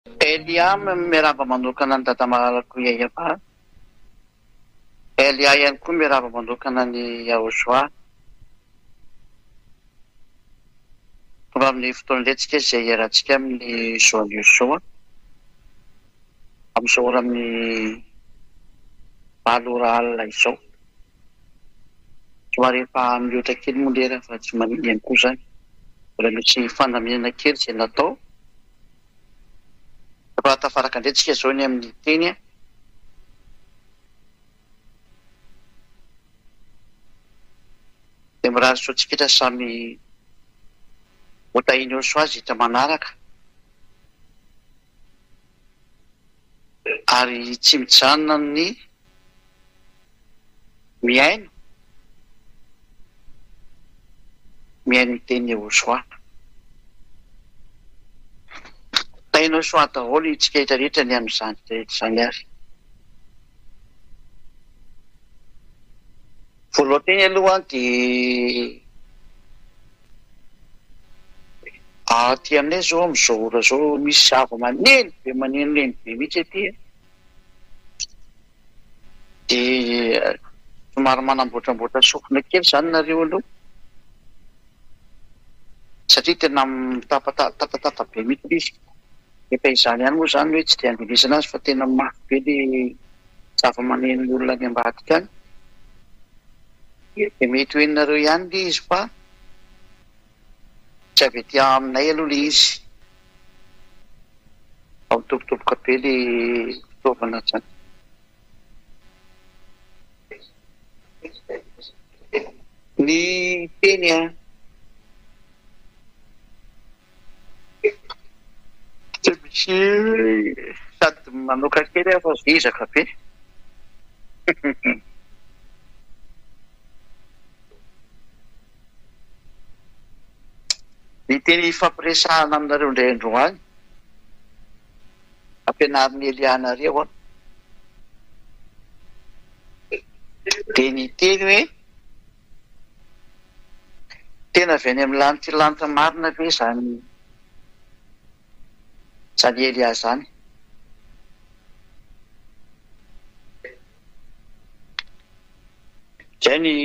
Elia miarahaba manokana an'i Dada malalako Yayava. Elia ihany koa miarahaba manokana an'i Yahoshua. Tonga amin'ny fotoana indray tsika izay hiarahantsika amin'ny Joa News Show. Amin'izao ora amin'ny 8 ora alina izao. Somary efa mihoatra kely moa lera fa tsy maninona ihany koa izany. Mbola misy fandaminana kely izay natao. Efa tafaraka indray tsika izao ny amin'ny teny. Dia mirary soa antsika rehetra samy ho tahian'i Yehosua zitra manaraka. Ary tsy mijanona ny mihaino, mihaino ny tenin'i Yehosua. Tahin'i Yehosua daholo itsika rehetra rehetra ny amin'izany rehetra izany ary. Voalohan-teny aloha dia aty aminay izao amin'izao ora izao misy zava-maneno be manenoneno be mihitsy aty an! Dia somary manamboatramboatra sofina kely izany nareo aloha satria tena mitapatatatata be mihitsy ilay izy. Efa izany ihany moa izany hoe tsy dia andrenesana azy fa tena mafy be ilay zava-maneno ny olona any ambadika any. Dia mety ho henonareo ihany ilay izy fa tsy avy aty aminay aloha ilay izy. Fa mitobotoboka be ilay fitaovana izany. Ny teny an. Tsy misy sady manoka kely aho fa vizaka be. Ny teny ifampiresahana aminareo indray androany, ampianarin'i Elia anareo an, dia ny teny hoe Tena avy any amin'ny lanitra lanitra marina ve izany izany Elia izany? Izay ny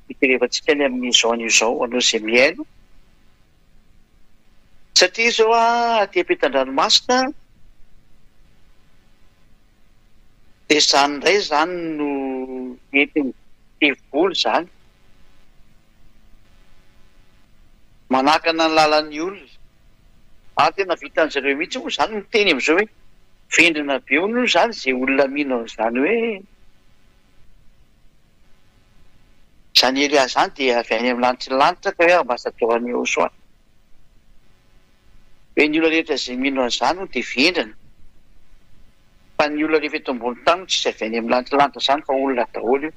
fijerevantsika ny amin'izao anio izao, anao izay mihaino. Satria izao aty ampitan-dranomasina dia izany indray izany no entin'ny devoly izany manakana ny lalan'ny olona. Ary tena vitan-dry zareo mihitsy moa izany miteny amin'izao hoe vendrana be hono izany izay olona mino an'izany hoe Izany Elia izany dia avy any amin'ny lanitry ny lanitra ka hoe ambasadaoro an'i Yehosua. Hoe ny olona rehetra izay mino an'izany hono dia vendrana. Fa ny olona rehefa eto ambony tany hono tsisy avy any amin'ny lanitry ny lanitra izany fa olona daholo io.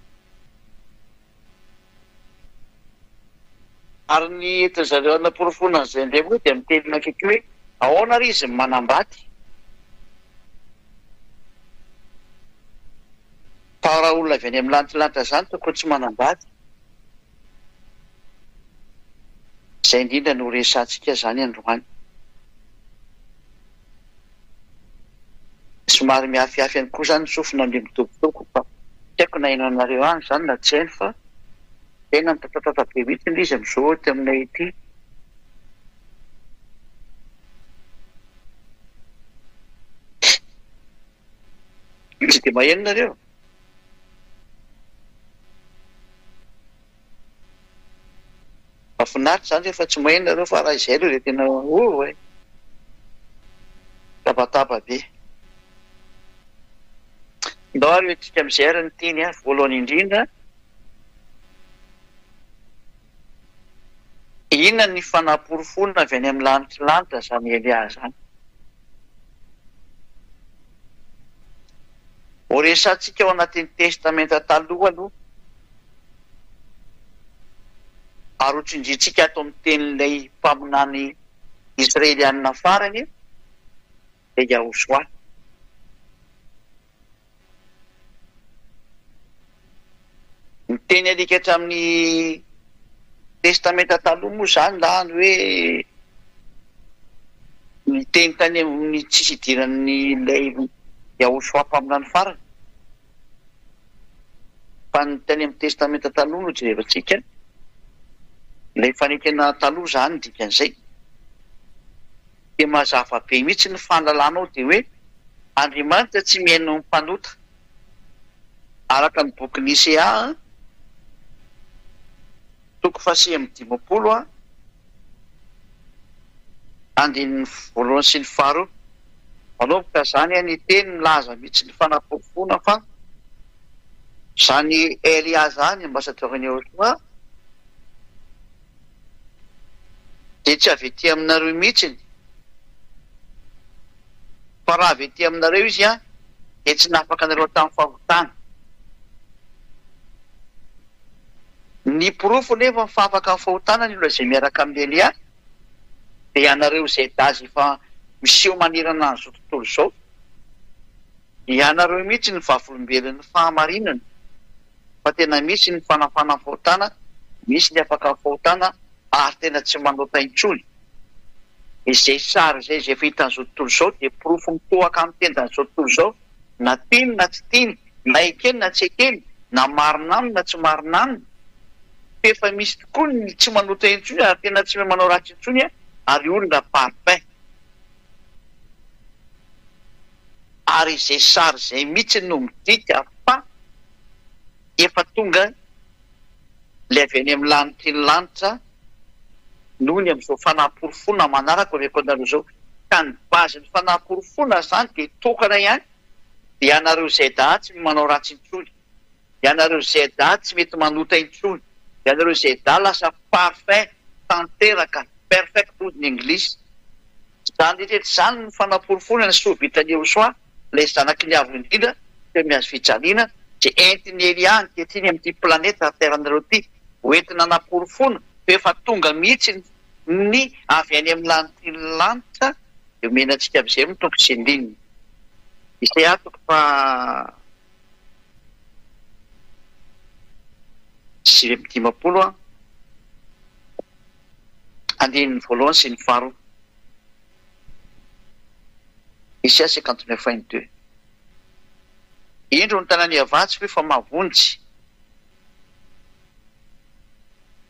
Ary ny entin-dry zareo hanaporofoana an'izay indray moa dia miteny akaiky hoe ahoana ary izy no manambady? Fa raha olona avy any amin'ny lanitra izany tokony tsy manambady. Izay indrindra no resahantsika izany androany. Somary mihafihafy ihany koa izany ny sofina amin'ilay midobodobo fa tsy haiko na henonareo any izany na tsy haino fa tena mitatatata be mihitsy ilay izy amin'izao aty aminay ity. Tsy dia maheno nareo? Mahafinaritra izany rehefa tsy maheno nareo fa raha izay aloha dia tena oh eh! Tabataba be. Ndao ary hoentintsika amin'izay ary ny teny a, voalohany indrindra, inona ny fanaporofoana avy any amin'ny lanitry lanitra izany Elia izany? Horesahantsika ao anatin'ny Testamenta Taloha aloha, ary hotsindriantsika ato amin'ny tenin'ilay mpaminany Israelianina farany, dia Yahoshua. Ny teny alika hatramin'ny Testamenta Taloha moa izany na ny hoe ny. Niteny tany amin'ny tsisy idiran'ny ilay Yahoshua mpaminany farany. Fa ny tany amin'ny testamenta taloha no jerevantsika, ilay fanekena taloha izany dikan'izay. Dia mazava be mihitsy ny fahalalana ao dia hoe Andriamanitra tsy mihaino ny mpanota. Araka ny bokin'i Isea toko faha-59 andininy voalohany sy ny faharoa. Manomboka izany ny teny milaza mihitsy ny fanaporofoana fa izany Elia izany, ambasadaorin'i Yehosua, dia tsy avy ety aminareo mihitsy, fa raha avy ety aminareo izy dia tsy nahafaka anareo tamin'ny fahotana. Ny porofo nefa fa afaka amin'ny fahotana ny olona izay miaraka amin'i Elia dia ianareo izay dazy efa miseho manerana an'izao tontolo izao. Ianareo mihitsy no vavolombelon'ny fahamarinana fa tena misy ny fanafana ny fahotana, misy ny afaka amin'ny fahotana ary tena tsy manota intsony. Izay sary izay izay efa hitan'izao tontolo izao dia porofo mitohaka amin'ny tendan'izao tontolo izao na tiany na tsy tiany, na ekeny na tsy ekeny, na marina aminy na tsy marina aminy, fa efa misy tokoa ny tsy manota intsony ary tena tsy manao ratsy intsony ary olona parfait. Ary izay sary izay mihitsy no midika fa efa tonga ilay avy any amin'ny lanitry ny lanitra noho ny amin'izao fanaporofoana manaraka omeko anareo izao. Ka ny base-n'ny fanaporofoana izany dia tokana ihany, dia ianareo ZA tsy manao ratsy intsony, ianareo ZA tsy mety manota intsony, ianareo ZA lasa parfait, tanteraka, perfect hozy ny anglisy. Izany rehetra izany no fanaporofoana ny soa vitan'i Yehosua, ilay Zanaky ny Avo Indrindra, teo amin'ny hazo fijaliana, izay entin'i Elia ankehitriny amin'ity planeta Terre-nareo ity, ho entina hanaporofoana fa efa tonga mihitsy ny avy any amin'ny lanitry ny lanitra, dia omena antsika amin'izay moa toko sy andininy. Isaia toko faha 59 andininy voalohany sy ny faharoa. Isaia 59 un deux. Indro ny tanan'i Yavah tsy fohy fa mahavonjy.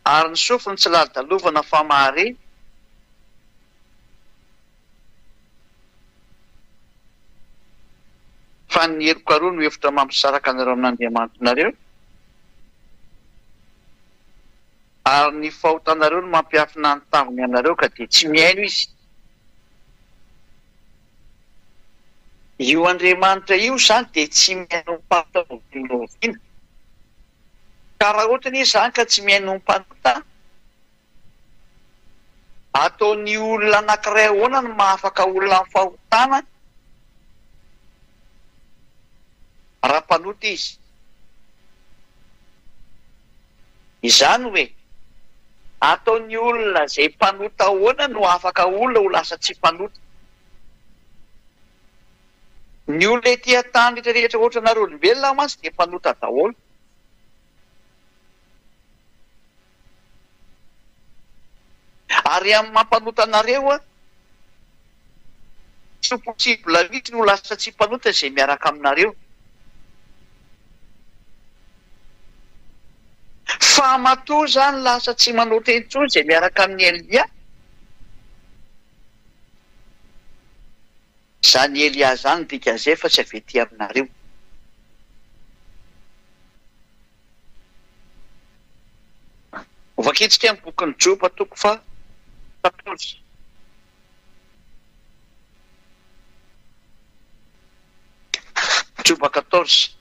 Ary ny sofiny tsy lalodalovana fa mahare. Fa ny helokareo no efitra mampisaraka anareo amin'Andriamanitrareo, ary ny fahotanareo no mampiafina ny taviny aminareo, ka dia tsy mihaino Izy. Io Andriamanitra io izany dia tsy mihaino mpanota oviana oviana. Ka raha ohatra anie izany ka tsy mihaino mpanota, ataon'ny olona anankiray ahoana no mahafaka olona amin'ny fahotana raha mpanota izy? Izany hoe, ataon'ny olona izay mpanota ahoana no afaka olona ho lasa tsy mpanota? Ny olona ety an-tany rehetra rehetra ohatranareo olombelona mantsy dia mpanota daholo. Ary amin'ny maha mpanota anareo, tsy ho possible mihitsy ny ho lasa tsy mpanota izay miaraka aminareo. Fa matoa izany lasa tsy manota intsony izay miaraka amin'i Elia, izany Elia izany dikan'izay fa tsy avy ety aminareo. Hovakintsika ny bokin'i Joba toko faha quatorze. Joba quatorze.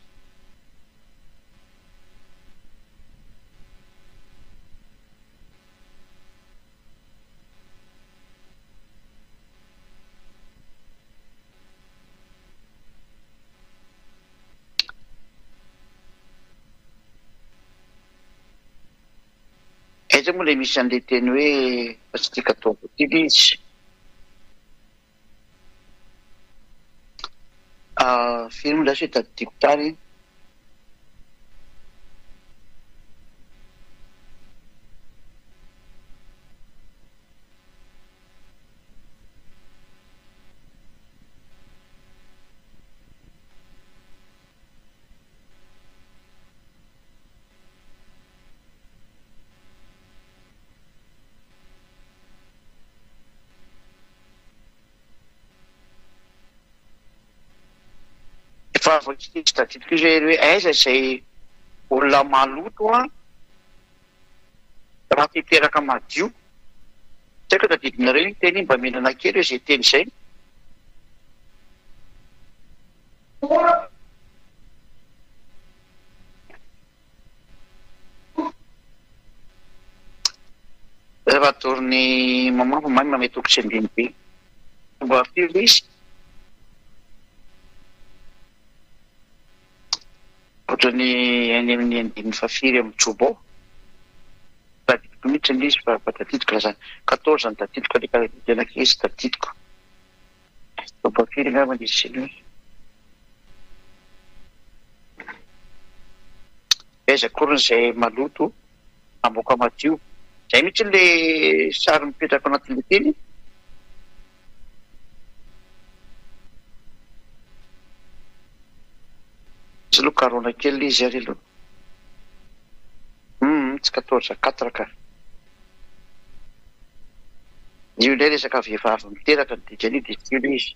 Aiza moa ilay misy an'ilay teny hoe fa tsy tiako ataovy ity ilay izy. Firy moa izany sao tadidiko tsara iny. Efa voatsy tadidiko izy hoe aiza izay olona maloto an, raha te hiteraka madio. Tsy haiko tadidinareo iny teny iny, mba mihinana kely hoe izay teny izay. Rehefa adoron'ny maman vao may mamehy toko tsy ambiny be. Fomba firy izy? Ohatran'ny any amin'ny andininy fahafiry amin'ny joba ao. Tadidiko mihitsy ilay izy fa tadidiko raha izany. Quatorze no tadidiko ilay tena izy tadidiko. Joba firy angamba izy iny. Aiza akory izay maloto hamoaka madio. Izay mihitsy ilay sary mipetraka ao anatin'ilay teny. Tsy aloha karona kely ilay izy ary aloha. Hum tsy 14 quatre ka. Io indray resaka vehivavy miteraka ny dikan'io dia tsy io ilay izy.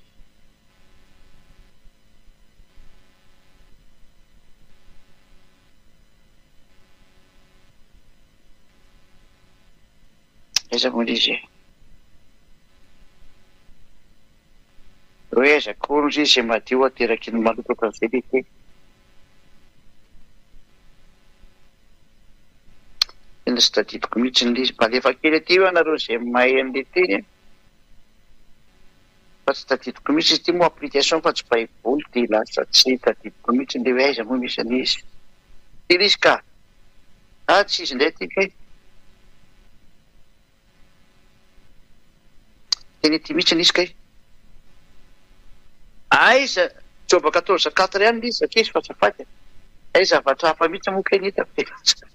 Aiza moa ilay izy e? Hoe aiza akory izy izay madio ateraky ny maloto ohatran'izay ilay teny. Tena tsy tadidiko mihitsy ilay izy. Mba alefa kely aty hoe ianareo izay mahay an'ilay teny a. Fa tsy tadidiko mihitsy izy ity moa application fa tsy baiboly dia lasa tsy tadidiko mihitsy ilay hoe aiza moa misy an'ilay izy. Ity ilay izy ka. Ah tsy izy indray ity kay. Tena ity mihitsy ilay izy kay. Aiza Joba 14 4 ihany ilay izy ankizy fa azafady a. Hay zavatra hafa mihitsy moa kay ny hitako dia lasa.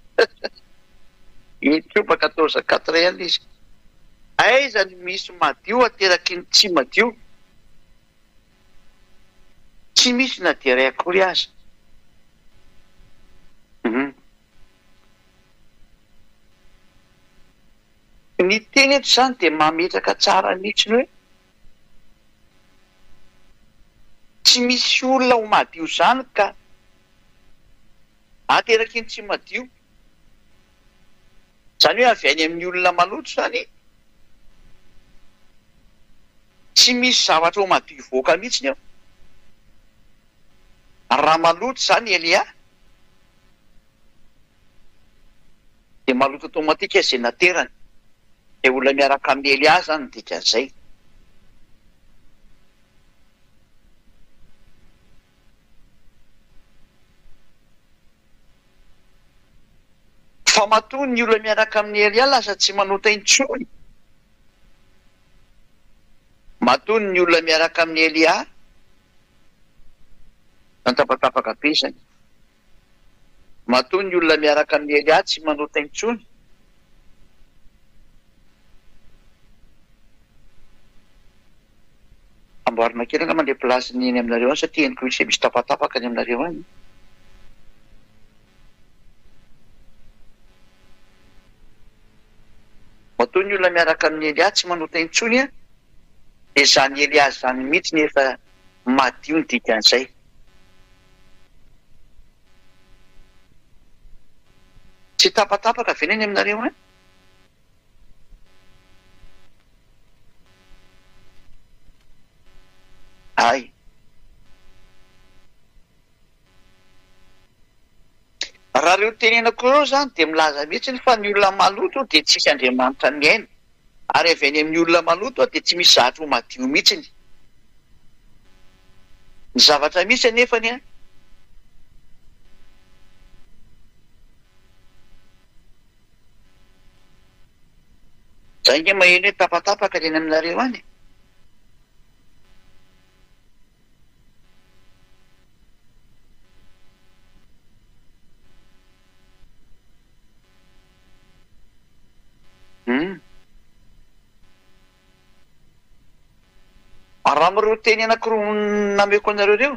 Joba 14 4 ihany ilay izy. Aiza no misy madio ateraky ny tsy madio? Tsy misy na dia iray akory aza. Hum. Ny teny eto izany dia mametraka tsara mihitsy ny hoe tsy misy olona ho madio izany ka ateraky ny tsy madio. Izany hoe avy any amin'ny olona maloto izany, tsy misy zavatra ho madio hivoaka mihitsy eo. Raha maloto izany Elia, dia maloto automatique izay naterany. Izay olona miaraka amin'i Elia izany ny dikan'izay. Fa matoa ny olona miaraka amin'i Elia lasa tsy manota intsony. Matoa ny olona miaraka amin'i Elia Nantabatapaka be izany. Matoa ny olona miaraka amin'i Elia tsy manota intsony. Amboarina kely angamba ilay place-ny eny aminareo any satria henoko misy misy tapatapaka any aminareo any. Matoa ny olona miaraka amin'i Elia tsy manota intsony an, dia izany Elia izany mihitsy no efa madio ny dikan'izay. Tsy tapatapaka ve ny any aminareo any? Hay. Raha ireo tenenako ireo izany dia milaza mihitsy fa ny olona maloto dia tsisy Andriamanitra mihaino. Ary avy any amin'ny olona maloto dia tsy misy zavatra ho madio mihitsiny. Ny zavatra misy anefany an. Za ange maheno hoe tapatapaka ny any aminareo any e. Hum. Raha amin'ireo teny anankiroa nameko anareo ireo,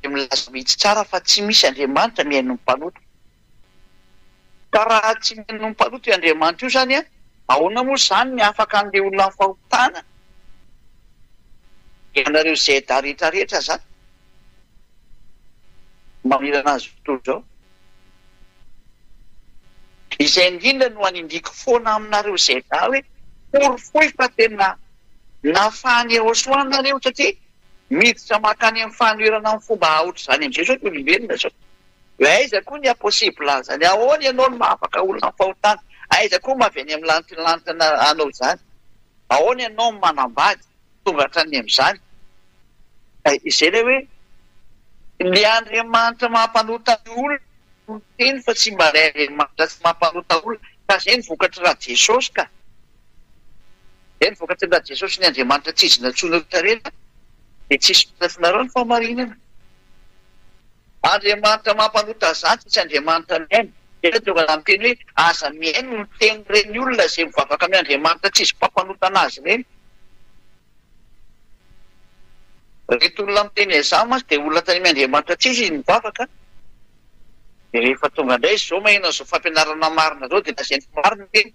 dia milaza mihitsy tsara fa tsy misy Andriamanitra mihaino ny mpanota. Ka raha tsy mihaino ny mpanota io Andriamanitra io izany an, ahoana moa izany ny afaka an'ilay olona amin'ny fahotana? Ianareo ZA rehetra rehetra zany manerana azy tontolo izao. Izay indrindra no anindriako foana aminareo ZA hoe porofoy fa tena nafahan'i Yehosua nareo satria miditra mankany amin'ny fanoherana amin'ny fomba aotr'izany amin'izay izao ny olombelona izao. Hoe aiza koa ny haha-possible an'izany? Ahoana ianao no mahafaka olona amin'ny fahotana? Aiza koa no avy any amin'ny lanitry ny lanitra hanao izany? Ahoana ianao no manambady tonga hatrany amin'izany? Izay ilay hoe ilay Andriamanitra mampanota ny olona no miteny fa tsy mba ilay Andriamanitra tsy mampanota olona. Ka izay ny vokatry Rajesosy ka. Izay ny vokatry ny Rajesosy ny Andriamanitra tsy izy nantsoina rehetra rehetra dia tsisy mitafinareo ny fahamarinana. Andriamanitra mampanota izany fa tsy Andriamanitra mihaino. Dia tonga da miteny hoe aza mihaino ny tenin'ireny olona izay mivavaka amin' Andriamanitra tsy izy mpampanota anazy ireny. Ireto olona miteny an'izany mantsy dia olona tany amin' Andriamanitra tsy izy izy mivavaka. Dia rehefa tonga indray izy izao maheno an'izao fampianarana marina izao dia lazainy fa marina ireny.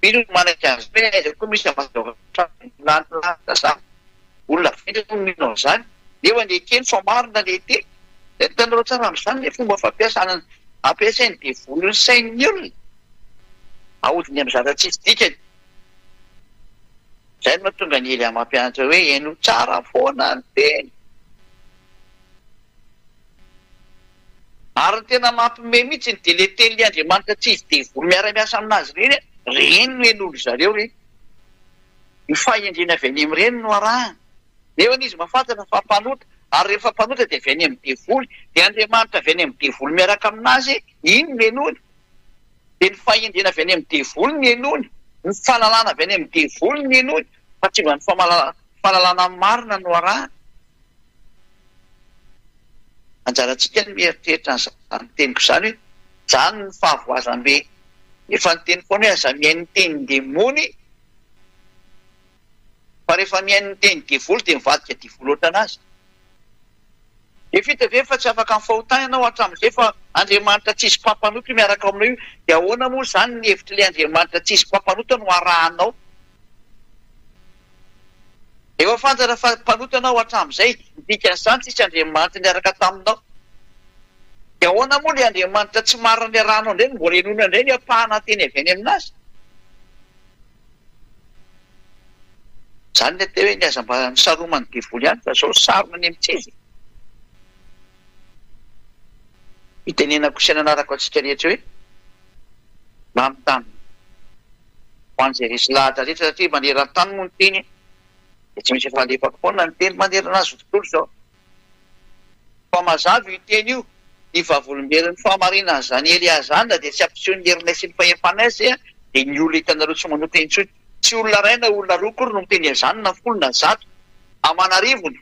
Mino ny manaiky an'izany hoe aiza koa misy ambasadaoro lanitra izany. Olona vendrana no mino an'izany, nefa ny ekeny fa marina le teny. Dia hitanareo tsara amin'izany le fomba fampiasana ampiasain'ny devoly ny sain'ny olona, ahodiny amin'ny zavatra tsisy dikany. Izay no mahatonga an'i Elia mampianatra hoe henoy tsara foana ny teny. Ary ny tena mampime mihitsy dia le tenin'ilay Andriamanitra tsy izy devoly miara-miasa aminazy ireny, ireny no henoin-dry zareo ireny. Ny fahendrena avy any amin'ireny no arahana. Nefa izy mahafantatra fa mpanota, ary rehefa mpanota dia avy any amin'ny devoly, dia Andriamanitra avy any amin'ny devoly miaraka aminazy, iny no henoiny. Dia ny fahendrena avy any amin'ny devoly no henoiny, ny fahalalana avy any amin'ny devoly no henoiny, fa tsy mba ny fahalalana marina no arahana. Anjarantsika ny mieritreritra an'izany teniko izany hoe, izany ny fahavoazam-be. Efa niteny foana hoe aza mihaino ny tenin-demony fa rehefa mihaino ny tenin'ny devoly dia mivadika devoly ohatran'azy. Efa hita ve fa tsy afaka amin'ny fahotana ianao hatramin'izay fa Andriamanitra tsisy mpampanota io miaraka aminao io dia ahoana moa izany ny hevitr'ilay Andriamanitra tsisy mpampanota no arahanao? Efa fantatra fa mpanota ianao hatramin'izay, ny dikan'izany tsisy Andriamanitra niaraka taminao. Dia ahoana moa ilay Andriamanitra tsy marina niarahanao indray no mbola henoina indray ny ampahana teny avy any aminazy? Izany ny atao hoe ny aza mba misaroman'ny devoly ihany fa izao sarona any amin'ny tsy izy. Itenenako sy ananarako antsika rehetra hoe mba mitandrina. Ho an'izay resy lahatra rehetra satria maneran-tany moa ny teny dia tsy maintsy efa alefako foana ny teny manerana azy tontolo izao. Fa mazava io teny io, ny vavolombelon'ny fahamarinan'izany Elia izany na dia tsy hampiseho ny herinay sy ny fahefanay aza dia ny olona hitanareo tsy manota intsony. Tsy olona iray na olona roa akory no miteny an'izany na folo na zato aman'arivony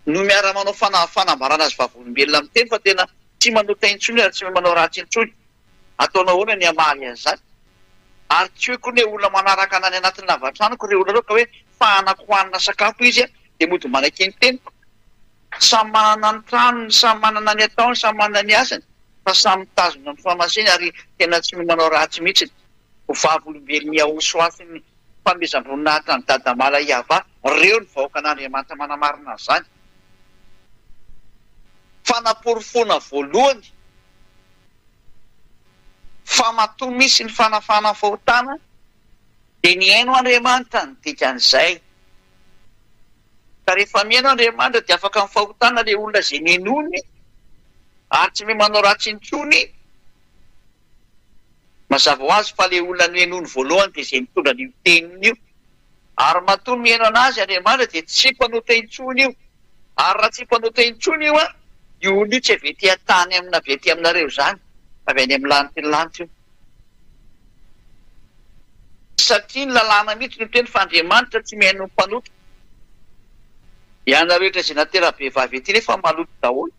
no miara-manao fanambarana azy vavolombelona miteny fa tena tsy manota intsony ary tsy manao ratsy intsony. Ataonao ahoana ny hamaly an'izany? Ary tsy hoe koa ny hoe olona manaraka ana any anatin'ny lavatranoko ireo olona ireo ka hoe fahanako hohanina sakafo izy dia mody manaiky ny teniko. Samy manana ny tranony, samy manana ny ataony, samy manana ny asany fa samy mitazona ny fahamasiny ary tena tsy manao ratsy mihitsy. Ho vavolombelon'i Yahoshuah sy ny fanomezam-boninahitra an'i Dadamala Yavah ireo ny vahoakan'Andriamanitra manamarina an'izany. Fanaporofoana voalohany. Fa matoa misy ny fanafahana fahotana dia nihaino Andriamanitra ny dikan'izay. Ka rehefa mihaino Andriamanitra dia afaka amin'ny fahotana ilay olona izay ninoany ary tsy mahay manao ratsy intsony. Mazava ho azy fa ilay olona nohenoiny voalohany dia izay nitondra an'io teniny io. Ary matoa mihaino an'azy Andriamanitra dia tsy mpanota intsony io. Ary raha tsy mpanota intsony io an, io olona io tsy avy ety an-tany amina avy ety aminareo izany, fa avy any amin'ny lanitry ny lanitra io. Satria ny lalàna mihitsy no miteny fa Andriamanitra tsy mihaino ny mpanota. Ianareo rehetra izay natera-behivavy ety nefa maloto daholo.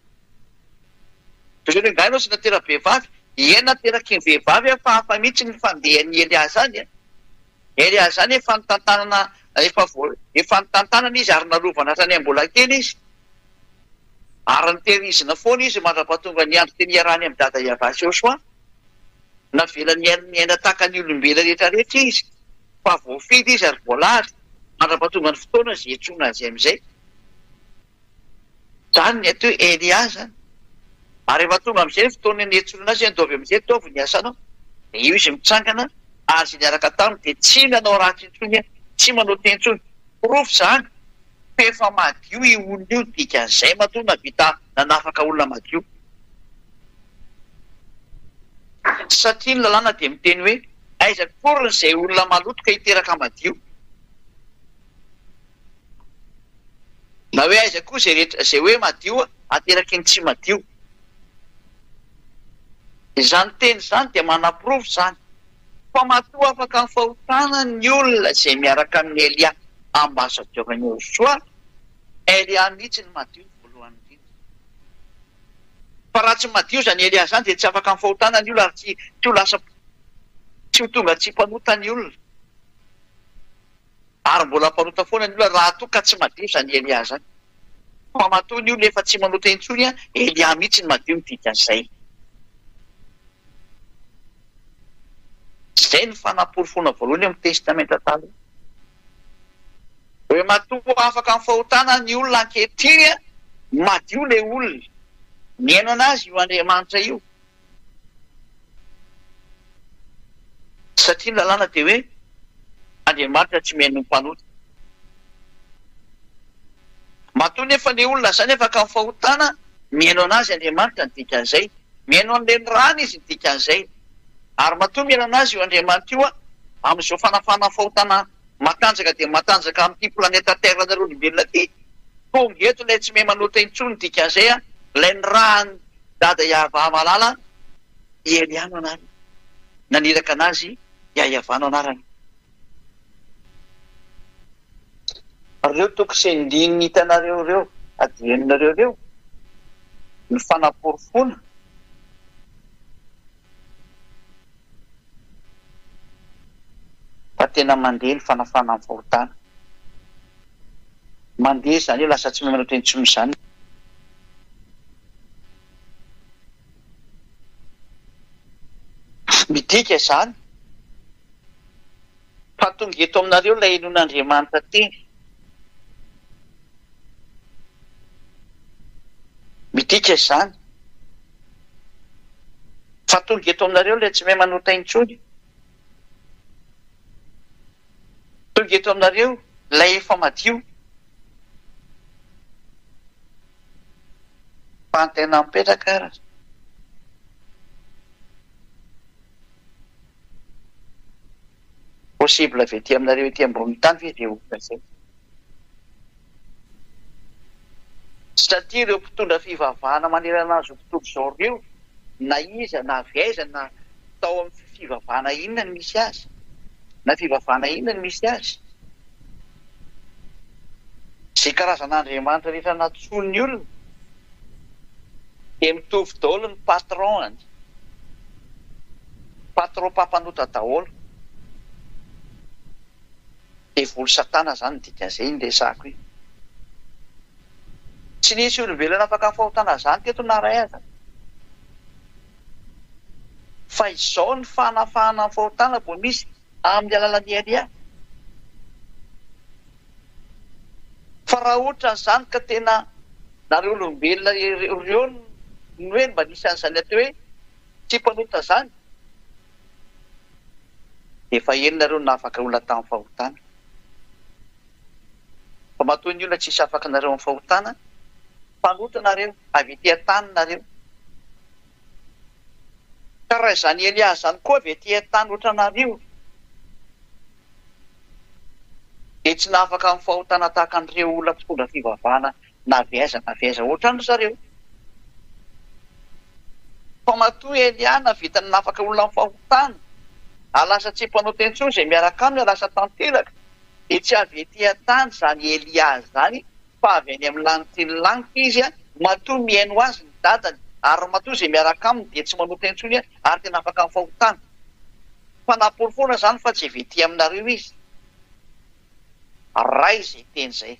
Toy izany hoe nga ianao tsy natera-behivavy? Ie nateraky ny vehivavy aho fa hafa mihitsy ny fandehan'i Elia izany an. Elia izany efa nitantanana efa voa efa nitantanana izy ary narovana hatrany am-bola kely izy. Ary nitehirizina foana izy mandra-pahatonga ny andro teny hiarahany amin'i Dada Yavah sy Yosua. Navelany hiaina tahaka ny olombelona rehetra rehetra izy fa voafidy izy ary voalahatra. Mandra-pahatonga ny fotoana izay hiantsoana azy amin'izay. Izany ny atao hoe Elia izany. Ary rehefa tonga amin'izay ny fotoana niantsoana azy, andaovy amin'izay, ataovy ny asanao. Dia io izy mitsangana, ary izay niaraka taminy dia tsy nanao ratsy intsony, tsy manao teny intsony. Porofo izany fa efa madio io olona io, dikan'izay matoa nahavita nanafaka olona madio. Satria ny lalàna dia miteny hoe aiza akory izay olona maloto ka hiteraka madio. Na hoe aiza koa izay rehetra izay hoe madio ateraky ny tsy madio. Izany teny izany dia manaporofo izany fa matoa afaka amin'ny fahotana ny olona izay miaraka amin'i Elia ambasadaoran'i Yehosua, Elia mihitsy no madio voalohany indrindra. Fa raha tsy madio izany Elia izany dia tsy afaka amin'ny fahotana ny olona ary tsy tsy ho lasa tsy ho tonga tsy mpanota ny olona. Ary mbola mpanota foana ny olona raha toa ka tsy madio izany Elia izany. Fa matoa ny olona efa tsy manota intsony, Elia mihitsy no madio ny dikan'izay. Izay no fanaporofoana voalohany ao amin'ny Testamenta Taloha. Hoe matoa afaka amin'ny fahotana ny olona ankehitriny, madio ilay olona. Mihaino an'azy io Andriamanitra io. Satria ny lalàna dia hoe Andriamanitra tsy mihaino ny mpanota. Matoa nefa ilay olona izany afaka amin'ny fahotana, mihaino an'azy Andriamanitra ny dikan'izay. Mihaino an'ilay nirahana izy ny dikan'izay. Ary matoa mihaino an'azy io Andriamanitra io, amin'izao fanafahana ny fahotana matanjaka dia matanjaka amin'ity planeta Terre anareo olombelona ity, tonga eto ilay tsy mahay manota intsony ny dikan'izay, ilay nirahan'i Dada Yahvah malala, i Elia no anarany. Naniraka anazy Yahvah no anarany. Reo toko sy andininy hitanareo ireo, adiherinareo ireo, ny fanaporofoana fa tena mandeha ny fanafana ny fahotana. Mandeha izany hoe lasa tsy mahay manao teny intsony izany. Midika izany fa tonga eto aminareo ilay henoin'Andriamanitra teny. Midika izany fa tonga eto aminareo ilay tsy mahay manota intsony. Tonga eto aminareo ilay efa madio. Fa ny tena mipetraka ary. Possible avy ety aminareo ety ambonin'ny tany ve izay olona izay? Satria ireo mpitondra fivavahana manerana an'izao tontolo izao ireo, na iza na avy aiza na tao amin'ny fivavahana inona no misy azy, na fivavahana inona no misy azy, izay karazana andriamanitra rehetra nantsoin'ny olona dia mitovy daholo ny patron-ny. Patron mpampanota daholo. Devoly satana zany ny dikan'izay iny resako iny. Tsy nisy olombelona afaka ny fahotana zany teto na ray aza. Fa izao ny fanafahana ny fahotana vao misy amin'ny alalan'i Elia. Fa raha ohatra an'izany ka tena nareo olombelona ireo no hoe mba nisy an'izany atao hoe tsy mpanota zany, Efa ela nareo no nahafaka olona tamin'ny fahotana. Fa matoa ny olona tsisy afaka nareo amin'ny fahotana, mpanota nareo, avy ety an-tany nareo. Ka raha izany Elia izany koa avy ety an-tany ohatranareo, dia tsy nahafaka amin'ny fahotana tahaka an'ireo olona mpitondra fivavahana na avy aiza na avy aiza ohatran-dry zareo. Fa matoa Elia nahavita nanafaka olona amin'ny fahotana, ary lasa tsy mpanota intsony izay miaraka aminy ary lasa tanteraka, dia tsy avy ety an-tany izany Elia izany fa avy any amin'ny lanitry ny lanitra izy, matoa mihaino azy ny dadany, ary matoa izay miaraka aminy dia tsy manota intsony ary tena afaka amin'ny fahotana. Fanaporofoana izany fa tsy avy ety aminareo izy. Ray izay teny izay.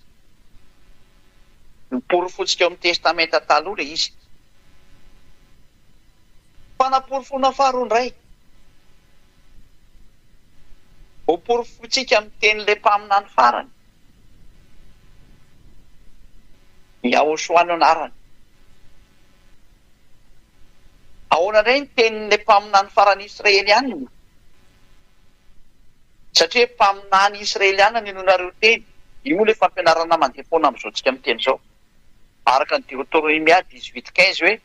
Noporofointsika ao amin'ny Testamenta Taloha ilay izy. Fanaporofoana faharoa indray. Hoporofointsika amin'ny tenin'ilay mpaminany farany. Yahoshua no anarany. Ahoana indray ny tenin'ilay mpaminany farany Israelianina? Satria mpaminany Israelianina no inoanareo teny. Io moa ilay fampianarana mandeha foana amin'izao tsika miteny izao. Araka ny Deoteronomia dix-huit quinze hoe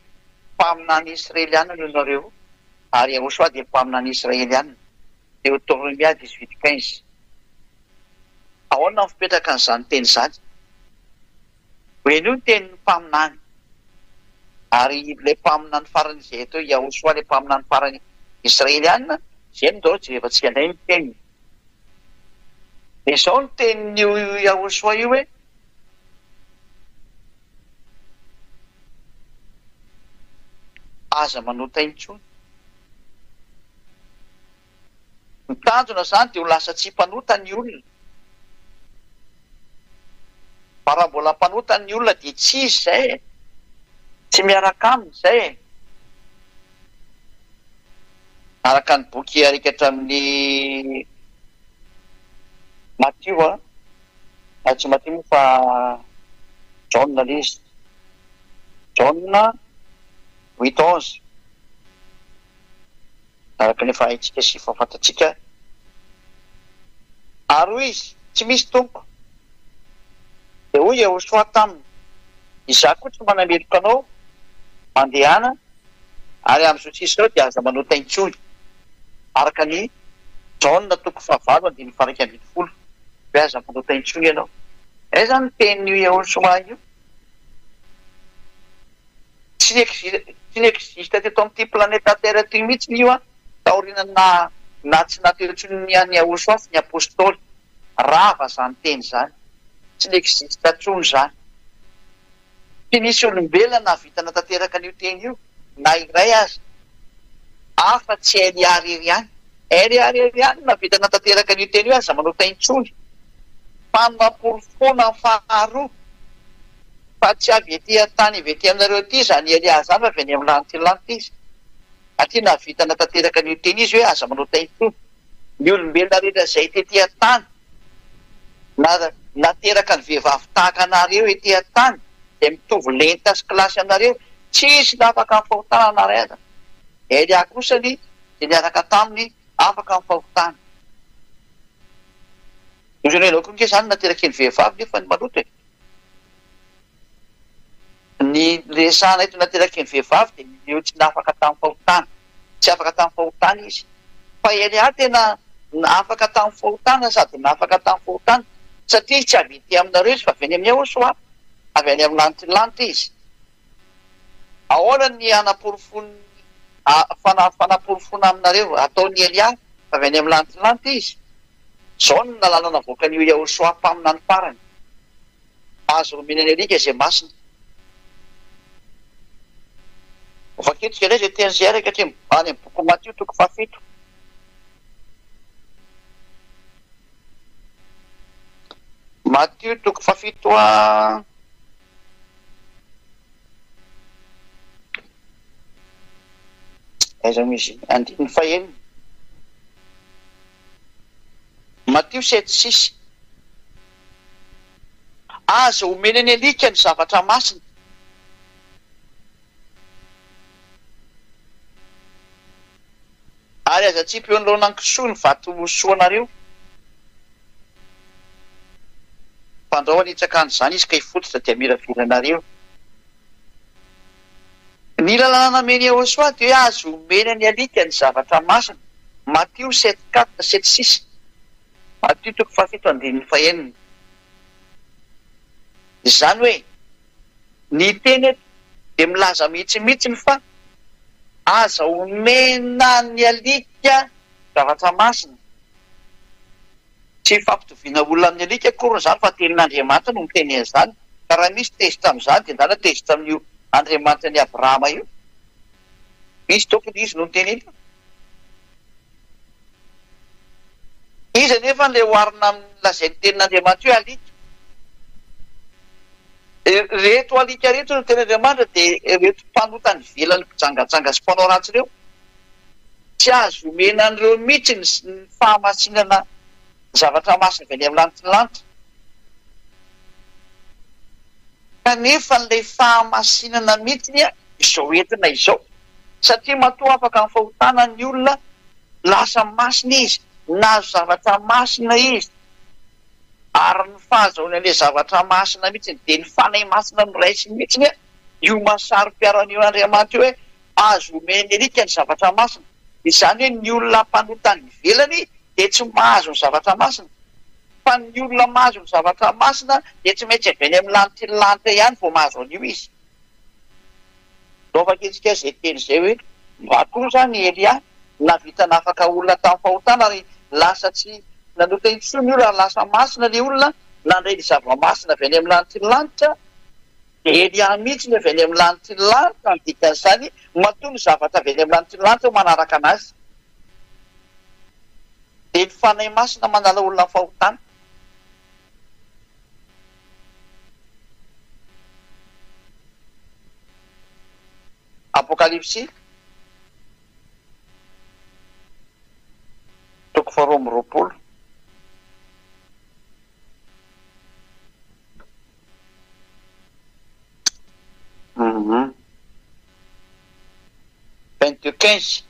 mpaminany Israelianina no inoanareo ary Yahoshua dia mpaminany Israelianina. Deoteronomia dix-huit quinze. Ahoana no fipetraka an'izany teny izany? Henoy ny tenin'ny mpaminany. Ary ilay mpaminany farany izay atao hoe Yahoshua, ilay mpaminany farany Israeliana, izay no ndao jerevantsika indray ny teniny. Dia izao ny tenin'io Yahoshua io hoe, Aza manota intsony. Ny tanjona izany dia ho lasa tsy mpanota ny olona. Fa raha mbola mpanota ny olona dia tsy izy izay e! Tsy miaraka aminy izay e! Araka ny boky arikatra amin'ny Matio a, tsy Matio moa fa Jaona ilay izy, Jaona huit onze. araka ny efa haintsika sy efa fantatsika. Ary hoy izy, Tsy misy, Tompoko. Dia hoy Yehosua taminy, Izaho koa tsy manameloka anao, mandehana, ary amin'izao sisa izao dia aza manota intsony. Araka ny Jaona toko fahavalo andininy faha-11, hoe aza manota intsony ianao. Aiza ny tenin'io Yehosua io? Tsy ni-exi-tsy ni-existe teto amin'ity planeta Terre ity mihitsy io an, taorian'ny naha naha tsy naha teo intsony ny an'i Yahoshuah sy ny Apostoly. Rava izany teny izany. Tsy ni-existe intsony izany. Tsy nisy olombelona nahavita natanteraka an'io teny io, na iray aza. Afa tsy Elia irery ihany. Elia irery ihany no nahavita natanteraka an'io teny io, aza manota intsony. Fanaporofoana faharoa. Fa tsy avy ety an-tany avy ety aminareo ety izany Elia izany fa avy any amin'ny lanitra lanitra izy. Aty nahavita natanteraka an'io teny izy hoe aza manota intsony. Ny olombelona rehetra izay tety an-tany na nateraka ny vehivavy tahaka anareo ety an-tany izay mitovy lenta sy kilasy aminareo, tsisy nafaka amin'ny fahotana na iray aza. Elia kosa ny izay niaraka taminy afaka amin'ny fahotana. Izy koa nge izany nateraky ny vehivavy nefa ny maloto e. Ny resahana eto nateraky ny vehivavy dia ireo tsy nafaka tamin'ny fahotana. Tsy afaka tamin'ny fahotana izy. Fa Elia tena afaka tamin'ny fahotana sady nafaka tamin'ny fahotana satria tsy avy ety aminareo izy fa avy any amin'i Yahoshuah, avy any amin'ny lanitry ny lanitra izy. Ahoana ny hanaporofoan'ny fanaporofoana aminareo ataon'i Elia fa avy any amin'ny lanitry ny lanitra izy? Izao no lalàna navoakan'io Yahoshuah mpaminany farany, Azo omena ny alika izay masina. Vakintsika indray izay teny izay araka any amin'ny bokin'i Matio toko fahafito. Matio toko fahafito a. Aiza moa izy iny? Andininy fahenina. Matio sept six. Aza omena ny alika ny zavatra masina. Ary aza atsipy eo anoloana ny kisoa ny vato soanareo. Fandrao hanitsaka an'izany izy ka hifototra dia hamiravira anareo. Ny lalàna namen'i Yehosua dia hoe azo omena ny alika ny zavatra masina, Matio sept quatre, sept six, Matio toko fahafito andininy fahenina. Izany hoe, ny teny eto dia milaza mihitsimihitsiny fa aza omena ny alika zavatra masina. Tsy fampitoviana olona amin'ny alika akory izany fa tenin'Andriamanitra no miteny an'izany ka raha misy tezitra amin'izany dia ndana tezitra amin'io Andriamanitra an'i Abrahama io. Izy tompony izy no niteny an'io. Iza anefa ilay oharina amin'ny lazain'ny tenin'Andriamanitra hoe alika? Ireto alika ireto no tenin'Andriamanitra dia ireto mpanota any ivelany mpijangajanga sy mpanao ratsy ireo. Tsy azo omena an'ireo mihitsy ny fahamasinana ny zavatra masina avy any amin'ny lanitry ny lanitra. Kanefa ilay fahamasinana mihitsy izao entina izao. Satria matoa afaka amin'ny fahotana ny olona, lasa masina izy, nahazo zavatra masina izy. Ary ny fahazahoany an'ilay zavatra masina mihitsy dia ny Fanahy Masina noraisiny mihitsy io maha saro-piaro an'io Andriamanitra io hoe azo omen'ny alika ny zavatra masina. Izany hoe ny olona mpanota any ivelany dia tsy mahazo ny zavatra masina. Fa ny olona mahazo ny zavatra masina dia tsy maintsy avy any amin'ny lanitry ny lanitra ihany vao mahazo an'io izy. Ndao vakintsika izay teny izay hoe, Matoa izany i Elia nahavita nafaka olona tamin'ny fahotana ary lasa tsy nanota intsony ny olona ary lasa masina ilay olona, nandray ny zava-masina avy any amin'ny lanitry ny lanitra, dia Elia mihitsy ny avy any amin'ny lanitry ny lanitra ny dikan'izany, matoa ny zavatra avy any amin'ny lanitry ny lanitra manaraka an'azy. Dia ny Fanahy Masina manala olona amin'ny fahotana. Apokalypsy toko faharoa amby 20. 22 15.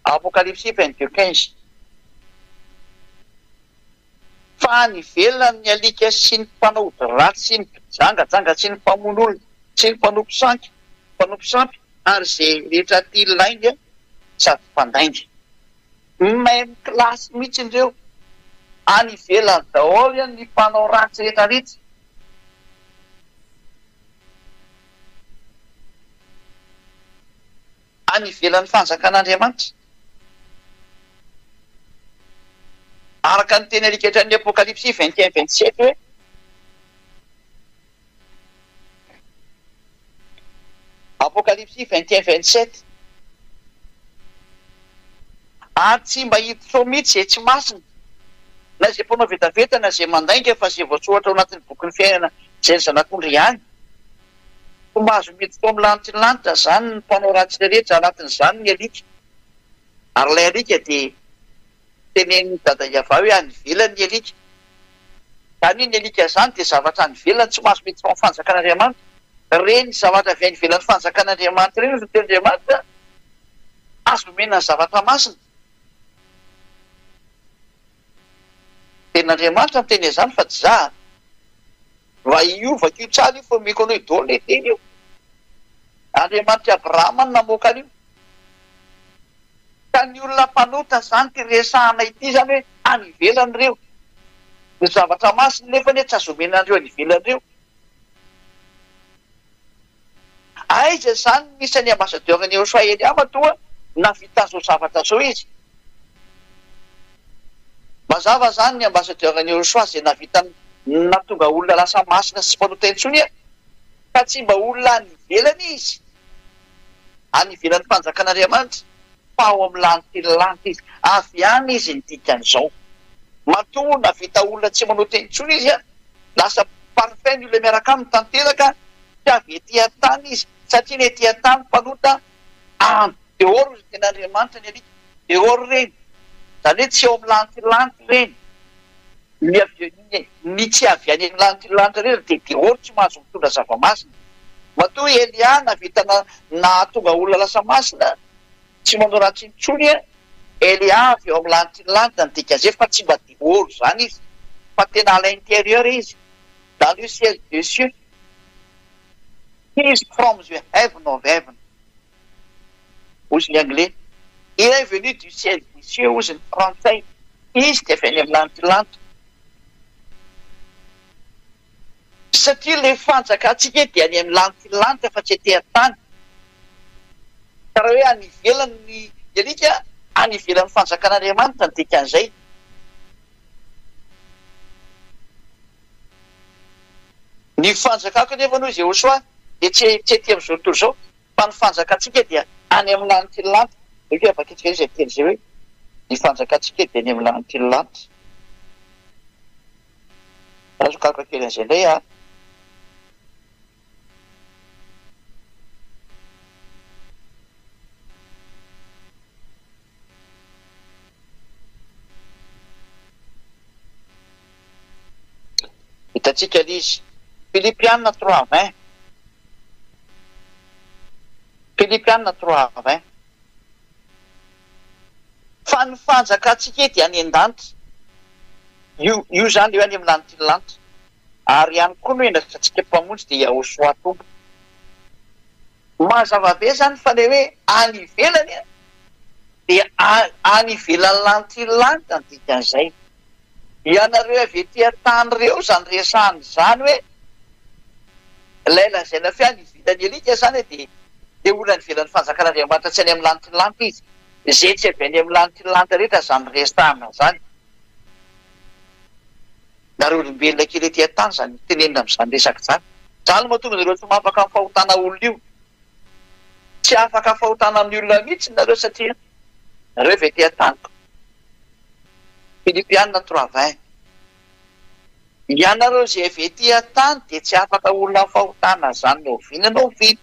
Apokalypsy 22 15. Fa any ivelany ny alika sy ny mpanao ody ratsy sy ny mpijangajanga sy ny mpamono olona sy ny mpanompo sanky, mpanompo sampy ary izay rehetra tia lainga sady mpandainga. Même classe mihitsy ireo. Any ivelany daholo ny mpanao ratsy rehetra rehetra. Any ivelan'ny fanjakan'Andriamanitra. Araka ny teny alika hatrany Apokalypsy 21 27 hoe. Apokalypsy 21 27 Ary tsy mba hiditra ao mihitsy izay tsy masina, na izay mpanao vetaveta, na izay mandainga, fa izay voasoratra ao anatin'ny bokin'ny fiainana izay ny Zanak'ondry ihany. Tsy mahazo miditra ao amin'ny lanitry ny lanitra izany ny mpanao ratsy rehetra, anatin'izany ny alika. Ary ilay alika dia tenenin'i Dada Yavah hoe any ivelany ny alika. Izany hoe ny alika izany dia zavatra any ivelany tsy mahazo miditra ao amin'ny fanjakan'Andriamanitra. Ireny zavatra avy any ivelan'ny fanjakan'Andriamanitra ireny no tenin'Andriamanitra azo omena ny zavatra masina. Tenin'Andriamanitra miteny an'izany fa tsy za. Raha io vakio tsara io fa omeko anao daholo ilay teny io. Andriamanitr'i Abrahama no namoaka an'io. Ka ny olona mpanota izany ity resahana ity izany hoe any ivelany ireo. Ny zavatra masina nefa anie tsy azo omena an'ireo any ivelany ireo. Aiza izany no misy an'i ambassadeur an'i Yehosua Elia matoa nahavita an'izao zavatra izao izy? Mazava izany ny ambassadeur an'i Yehosua izay nahavita nahatonga olona lasa masina sy tsy mpanota intsony fa tsy mba olona any ivelany izy, any ivelan'ny fanjakan'Andriamanitra fa ao amin'ny lanitry ny lanitra izy. Avy any izy ny dikan'izao. Matoa nahavita olona tsy manota intsony izy, lasa parfait ny olona miaraka aminy tanteraka, tsy avy ety an-tany izy satria ny ety an-tany mpanota en dehors ny tenin'Andriamanitra ny alika, dehors ireny, izany hoe tsy ao amin'ny lanitry ny lanitra ireny. Ny avy ny tsy avy any amin'ny lanitry ny lanitra ireny dia dehors tsy mahazo mitondra zava-masina. Matoa i Elia nahavita nahatonga olona lasa masina, tsy manao ratsy intsony, Elia avy ao amin'ny lanitry ny lanitra ny dikan'izay fa tsy mba dehors izany izy fa tena à l'intérieur izy, dans le ciel des cieux. He is from the heaven of heaven hozy ny anglais, il est venu du ciel des cieux hozy ny frantsay, izy dia avy any amin'ny lanitry lanitra. Satria ilay fanjakantsika dia any amin'ny lanitry lanitra fa tsy ety an-tany. Ka raha hoe any ivelany ny alika, any ivelan'ny fanjakan'Andriamanitra ny dikan'izay. Ny fanjakako anefa hoy Jehosoa dia tsy tsy ety amin'izao tontolo izao fa ny fanjakantsika dia any amin'ny lanitry ny lanitra. Eo hoe vakintsika izay teny izay hoe ny fanjakantsika dia any amin'ny lanitry ny lanitra. Azo karoka kely an'izay indray ah. Hitantsika ilay izy. Filipiana 3:20. Filipiana 3:20. Fa ny fanjakantsika dia any an-danitra. Io, io izany ilay hoe any amin'ny lanitry ny lanitra. Ary ihany koa ny hoe endrasantsika Mpamonjy dia Yahoshua Tompo. Mazava be izany fa ilay hoe any ivelany dia any ivelan'ny lanitry ny lanitra ny dikan'izay. Ianareo avy ety an-tany ireo izany resahana izany hoe ilay lazaina fa any ivelan'ny alika izany dia ilay olona any ivelan'ny fanjakan'Andriamanitra tsy any amin'ny lanitry ny lanitra izy. Izay tsy avy any amin'ny lanitry ny lanitra rehetra izany resahana izany. Nareo olombelona kely ety an-tany izany tenenina amin'izany resaka izany. Izany no mahatonga anareo tsy mahafaka ny fahotana olona io. Tsy afaka fahotana amin'ny olona mihitsy nareo satria nareo avy ety an-tany ko. Filipiana 3:20. Ianareo izay avy ety an-tany dia tsy afaka olona amin'ny fahotana izany na oviana na oviana.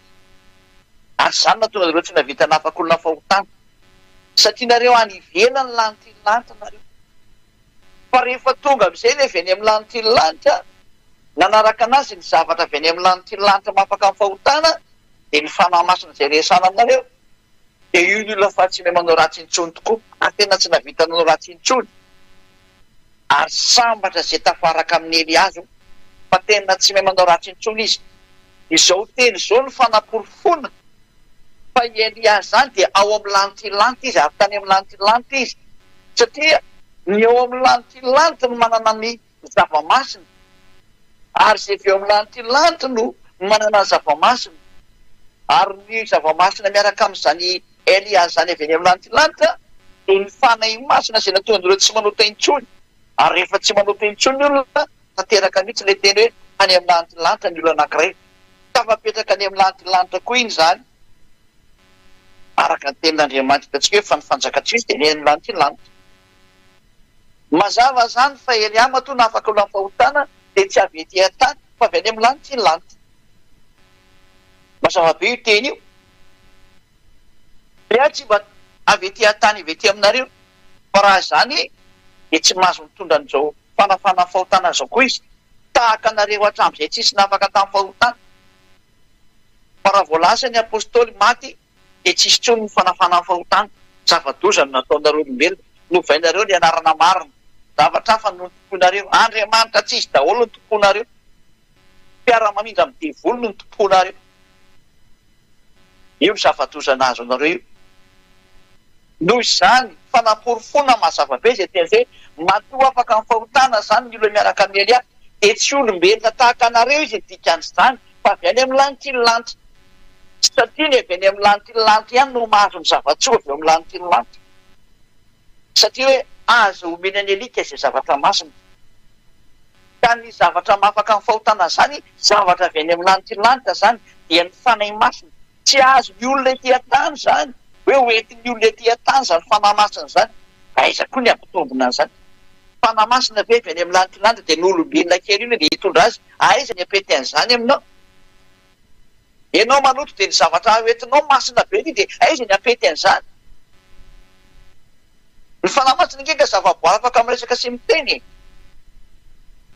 Ary izany no mahatonga anareo tsy nahavita nafaka olona amin'ny fahotana. Satria nareo any ivelan'ny lanitry ny lanitra nareo. Fa rehefa tonga amin'izay ilay avy any amin'ny lanitry ny lanitra, nanaraka an'azy ny zavatra avy any amin'ny lanitry ny lanitra mahafaka amin'ny fahotana, dia ny Fanahy Masina izay resahana aminareo, dia io ny olona fa tsy mahay manao ratsy intsony tokoa, ary tena tsy nahavita nanao ratsy intsony. Ary sambatra izay tafaraka amin'i Eliazo, fa tena tsy mahay manao ratsy intsony izy. Izao teny izao no fanaporofoana fa i Elia izany dia ao amin'ny lanitry lanitra izy, ary tany amin'ny lanitry lanitra izy, satria ny ao amin'ny lanitry lanitra no manana ny zava-masina, ary izay avy eo amin'ny lanitry lanitra no manana ny zava-masina, ary ny zava-masina miaraka amin'izany Elia izany avy any amin'ny lanitry lanitra dia ny Fanahy Masina izay nataon'ireo tsy manota intsony, ary rehefa tsy manota intsony ny olona, tanteraka mihitsy ilay teny hoe any amin'ny lanitry lanitra ny olona anankiray. Tafapetraka any amin'ny lanitry lanitra koa iny izany, araka ny tenin'Andriamanitra. Hitantsika hoe fa ny fanjakantsika dia any amin'ny lanitry lanitra. Mazava izany fa Elia matoa nafaka olona amin'ny fahotana dia tsy avy ety an-tany fa avy any amin'ny lanitry lanitra. Mazava be io teny io. Elia tsy mba avy ety an-tany avy ety aminareo, fa raha izany dia tsy mahazo mitondra an'izao fanafana ny fahotana izao koa izy, tahaka anareo hatramin'izay tsisy nafaka tamin'ny fahotana. Fa raha vao lasa ny apostoly maty dia tsisy intsony ny fanafana ny fahotana. Zava-doza no nataonareo olombelona, novainareo ny anarana marina, zavatra hafa no notompoinareo, Andriamanitra tsisy daholo no tompoinareo, mpiara-mamindra amin'ny devoly no notompoinareo. Io ny zava-doza nahazo anareo io. Noho izany, fanaporofoana mazava be izay teny izay, matoa afaka amin'ny fahotana izany ny olona miaraka amin'i Elia, dia tsy olombelona tahaka anareo izy ny dikan'izany, fa avy any amin'ny lanitry ny lanitra. Satria ny avy any amin'ny lanitry ny lanitra ihany no mahazo ny zava-tsoa avy eo amin'ny lanitry ny lanitra. Satria hoe aza omena ny alika izay zavatra masina. Ka ny zavatra mahafaka amin'ny fahotana izany, zavatra avy any amin'ny lanitry ny lanitra izany, dia ny Fanahy Masina. Tsy azon'ny olona ety an-tany izany, hoe ho entin'ny olona ety an-tany izany Fanahy Masina izany. Aiza koa ny hampitombina an'izany? Fanahy Masina ve avy any amin'ny lanitry ny lanitra dia ny olombelona kely io dia hitondra azy? Aiza ny hampety an'izany aminao? Ianao maloto dia ny zavatra hoentinao masina be ity dia aiza ny hampety an'izany? Ny Fanahy Masina ange ka zavaboary afaka miresaka sy miteny e!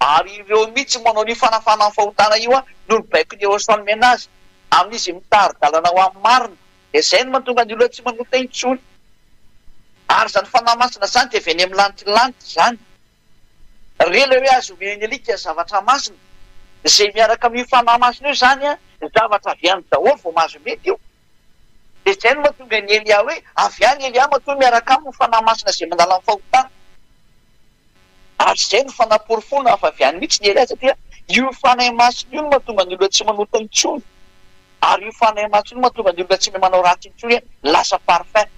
Ary ireo mihitsy manao an'io fanafana ny fahotana io no nibaikon'i Yehosua nomena azy, amin'izy mitari-dalana ho amin'ny marina. Dia izay no mahatonga ny olona tsy manota intsony. Ary izany Fanahy Masina izany dia avy any amin'ny lanitry ny lanitra izany. Re ilay hoe azo omena ny alika ny zavatra masina. Izay miaraka amin'io Fanahy Masina io izany, zavatra avy any daholo vao mahazo mety io. Dia izay no mahatonga an'i Elia hoe avy any Elia matoa miaraka aminy ny Fanahy Masina izay mandala ny fahotana. Ary izay no fanaporofoana fa avy any mihitsy ny Elia satria io Fanahy Masina io no mahatonga ny olona tsy manota intsony. Ary io Fanahy Masina io no mahatonga ny olona tsy mahay manao ratsy intsony hoe lasa parfait.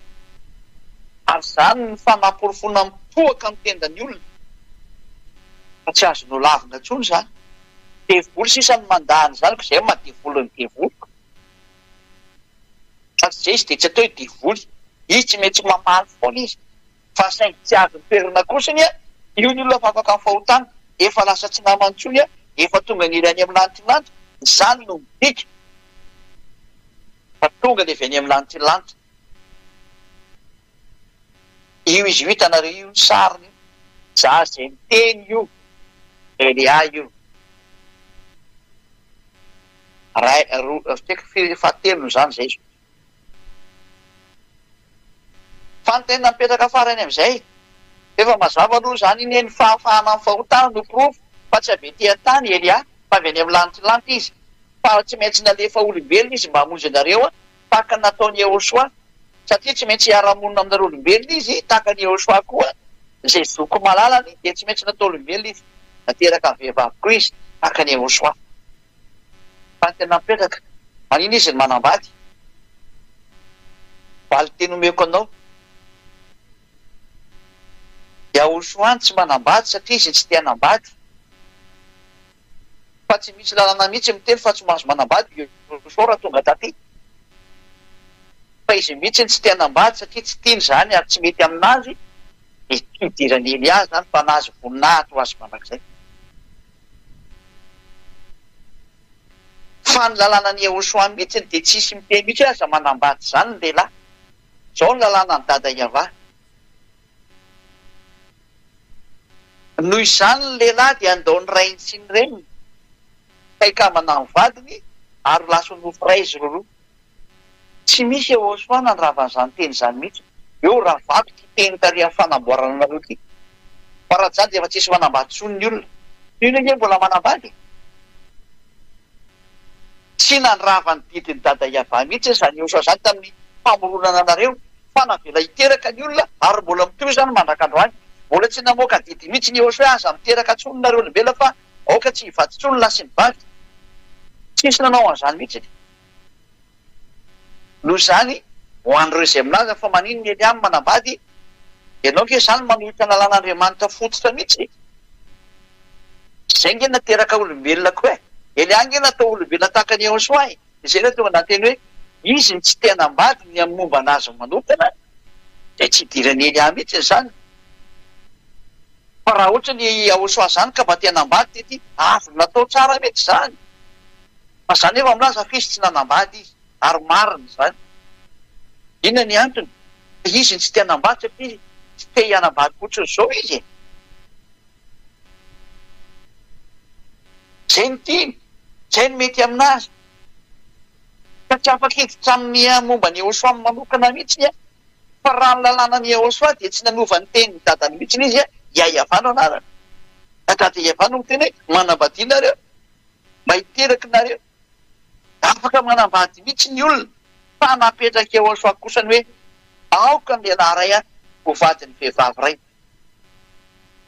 Ary izany no fanaporofoana mipoaka ny tendan'ny olona fa tsy azo nolavina intsony izany. Devoly sisa no mandà an'izany ko izay no maha devoly ny devoly ko. Fa tsy izay izy dia tsy atao hoe devoly. Izy tsy maintsy mamaly foana izy. Fa saingy tsy azony toerana kosa anie io ny olona fa afaka amin'ny fahotana. Efa lasa tsy namany intsony, efa tonga ny any amin'ny lanitry ny lanitra. Izany no midika fa tonga ny avy any amin'ny lanitry ny lanitra. Io izy io hitanareo io ny sariny io. Za izay miteny io, Elia io. Iray, roa, tsy haiko firy, fahatelony izany izay izao. Fa ny tena mipetraka farany amin'izay, efa mazava aloha izany iny hoe ny fahafahana amin'ny fahotana no porofo fa tsy avy ety an-tany i Elia fa avy any amin'ny lanitry lanitra izy, fa tsy maintsy nalefa olombelona izy mba hamonjy anareo tahaka ny nataon'i Yehosua, satria tsy maintsy hiara-monina aminareo olombelona izy tahaka an'i Yehosua koa, izay zoky malalany dia tsy maintsy natao olombelona izy, nateraka amin'ny vehivavy koa izy tahaka an'i Yehosua. Fa ny tena mipetraka, manina izy no manambady? Valinteny omeko anao, Yahushua tsy manambady satria izy tsy te hanambady. Fa tsy misy lalana mihitsy miteny fa tsy mahazo manambady Yahushua raha tonga taty. Fa izy mihitsy tsy te hanambady satria tsy tiany izany ary tsy mety aminazy, dia tsy idiran'i Elia izany fa nahazo voninahitra ho azy mandrakizay. Fa ny lalànan'i Yehoshuah mihitsy dia tsisy miteny mihitsy hoe aza manambady izany ny lehilahy. Izao ny lalànan'i Dada Yavah. Noho izany ny lehilahy dia handao ny rainy sy ny reniny, ka hikambana amin'ny vadiny, ary ho lasa nofo iray izy roroa. Tsy misy Yehoshuah nandrava an'izany teny izany mihitsy. Eo ravako ity teny tary amin'ny fanamboarana anareo ity. Fa raha izany dia efa tsisy manambady intsony ny olona. Ino ange mbola manambady e? Tsy nandrava ny didin'i Dada Yavah mihitsy izany Yehoshuah izany tamin'ny famoronana anareo, fa navela hiteraka ny olona ary mbola mitohy izany mandrak'androany. Mbola tsy namoaka didy mihitsy ny Yehoshuah hoe aza miteraka intsony nareo olombelona fa aoka tsy hivady intsony ny lahy sy ny vavy. Tsisy nanao an'izany mihitsy. Noho izany, ho an'ireo izay milaza fa maninona i Elia no manambady, ianao ange izany manohitra ny lalàn'Andriamanitra fototra mihitsy e! Izay ange nateraka olombelona koa e! Elia ange natao olombelona tahaka an'i Yehosua e! Izay no tonga nanteny hoe izy no tsy te hanambady ny amin'ny momba an'azy manokana, dia tsy idiran'i Elia mihitsy izany. Fa raha ohatra ny Yehosua izany ka mba te hanambady tety, azony natao tsara mihitsy izany. Fa za nefa milaza fa izy tsy nanambady izy ary marina izany. Inona ny antony? Izy no tsy te hanambady satria tsy te hianambady fotsiny izao izy e! Zay no tiany, zay no mety aminazy. Ka tsy afaka hiditra amin'ny momba an'i Yehosua manokana mihitsy aho. Fa raha ny lalànan'i Yehosua dia tsy nanova ny tenin'ny dadany mihitsy izy, Yaiavah no anarany. Dada Yaiavah no miteny hoe manambadia nareo. Mba hiteraka nareo. Afaka manambady mihitsy ny olona fa napetraka eo Yehosua kosa ny hoe aoka ny lehilahy iray ho vadin'ny vehivavy iray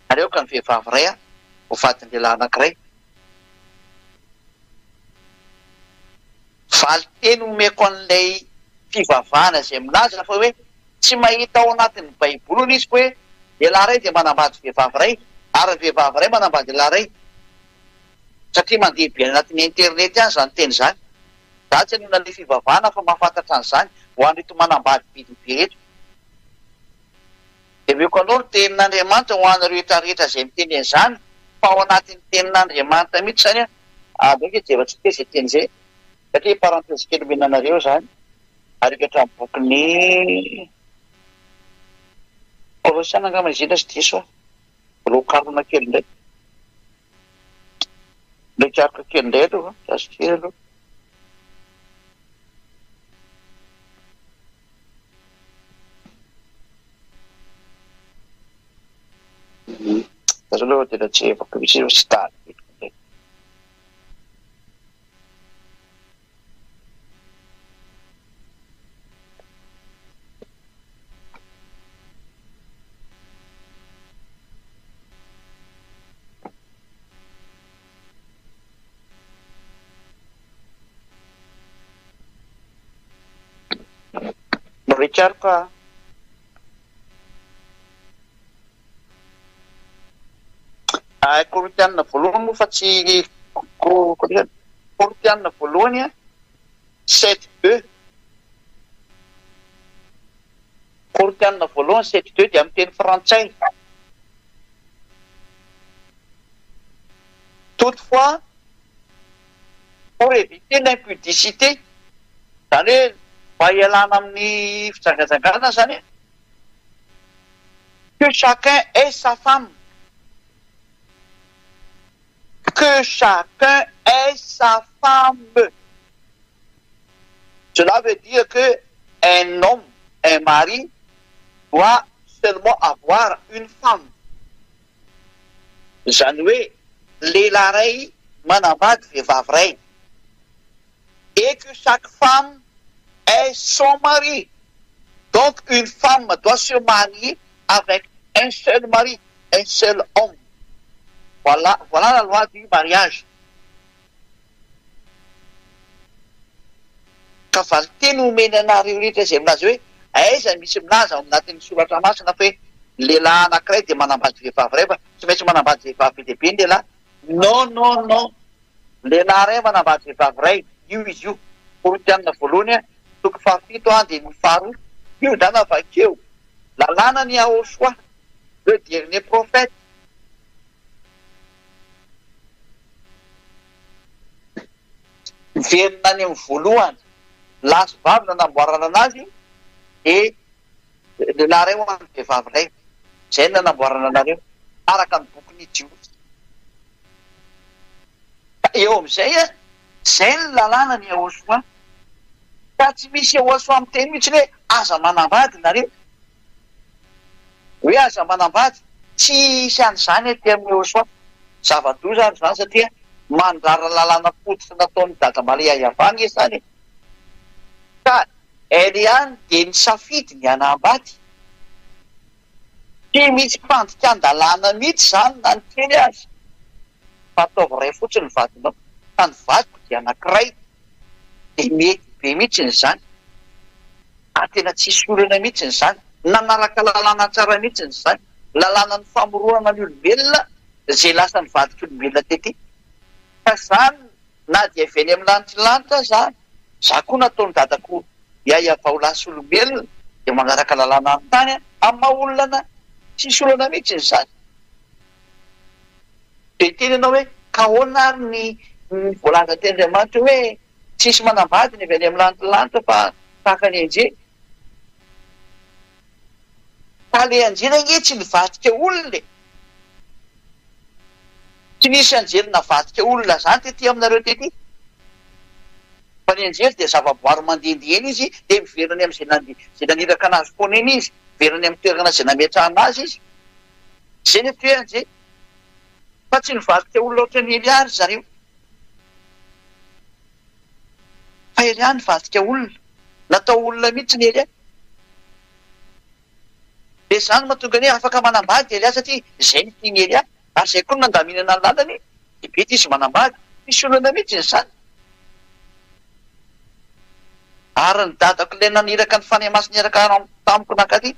ary aoka ny vehivavy iray ho vadin'ny lehilahy anankiray. Valinteny omeko an'ilay fivavahana izay milaza fa hoe tsy mahita ao anatin'ny baiboly hono izy fa hoe lehilahy iray dia manambady vehivavy iray ary ny vehivavy iray manambady lehilahy iray. Satria mandeha be any anatin'ny internet any izany teny izany. Za tsy hanonona ilay fivavahana fa mahafantatra an'izany ho an'ireto manambady be dia be ireto. Dia omeko anao ny tenin'Andriamanitra ho anareo rehetra rehetra izay miteny an'izany fa ao anatin'ny tenin'Andriamanitra mihitsy izany an. Aleo ange jerentsika izay teny izay satria parenthèse kely omena anareo izany ary haka hatramin'ny bokin'ny Kolosiana angamba izy iny sy diso aho. Mbola ho karohina kely indray. Ilay karoka kely indray aloha, azo kely aloha. Azo aloha tena tsy evako mihitsy io tsy tadidiko indray. Mbola hikaroka aho. Korintiana voalohany moa fa tsy Korintiana voalohany sept deux. Korintiana voalohany sept deux dia amin'ny teny frantsay. Toutefois, pour éviter l'impudicité, izany hoe mba hialana amin'ny fijangajangana izany, que chacun ait sa femme, que chacun ait sa femme. Cela veut dire que un homme, un mari doit seulement avoir une femme. Izany hoe lehilahy iray manambady vehivavy iray. Et que chaque femme ait son mari. Donc une femme doit se marier avec un seul mari, un seul homme. Voilà, voilà la loi du mariage. Ka valinteny omeny anareo rehetra izay milaza hoe, Aiza misy milaza ao anatin'ny soratra masina fa hoe ny lehilahy anankiray dia manambady vehivavy iray fa tsy maintsy manambady vehivavy be dia be ny lehilahy? Non, non, non. Lehilahy iray manambady vehivavy iray, io izy io. Korintiana voalohany toko fahafito andininy faharoa. Io dana vakeo. Lalàna ny Yahoshuah, le dernier prophète. Miverina any amin'ny voalohany, lahy sy vavy nanamboarana anazy dia lehilahy iray ho an'ny vehivavy iray. Izay no nanamboarana anareo, araka ny bokin'ny Jiosy. Ka eo amin'izay, izay ny lalàna ny Yahoshuah. Ka tsy misy Yahoshuah miteny mihitsy hoe aza manambady nareo. Hoe aza manambady, tsy hisy an'izany aty amin'i Yehosua. Zava-doza ary izany satria mandrara lalàna fototra nataon'i Dada Maria Yavah anie izany e! Ka Eliane dia nisafidy ny hanambady. Tsy misy fandikan-dalàna mihitsy izany na ny kely aza. Fa ataovy iray fotsiny ny vadinao. Fa ny vadiko dia anankiray. Dia mety be mihitsy izany. Ary tena tsisy olana mihitsy izany. Nanaraka lalàna tsara mihitsy izany. Lalànan'ny famoronana ny olombelona izay lasa nivadika olombelona tety. Ka izany na dia avy any amin'ny lanitry ny lanitra aza, za koa nataon'i dadako yaya vao lasa olombelona dia manaraka lalàna ny tany amin'ny maha olona anah. Tsisy olana mihitsy izany. Dia hiteny ianao hoe ka ahoana ary ny voalaza teny Andriamanitra hoe Tsisy manambady ny avy any amin'ny lanitry lanitra fa tahaka ny anjely. Fa le anjely ange tsy nivadika olona e! Tsy nisy anjely navadika olona zany tety aminareo tety. Fa ny anjely dia zavaboary mandehandeha eny izy dia miverina any amin'izay nandeha, izay naniraka anazy foana eny izy, miverina any amin'ny toerana izay nametrahana azy izy. Izay ny atao hoe anjely. Fa tsy nivadika olona ohatran'i Elia ry zareo. Fa Elia nivadika olona. Natao olona mihitsy ny Elia. Dia izany no mahatonga ny hoe afaka manambady Elia satria izay no tian'i Elia. Ary izay koa no nandaminana ny lalany, dia mety izy manambady. Tsisy olana mihitsy izany. Ary ny dadako ilay naniraka ny Fanahy Masina niaraka tamiko nankaty,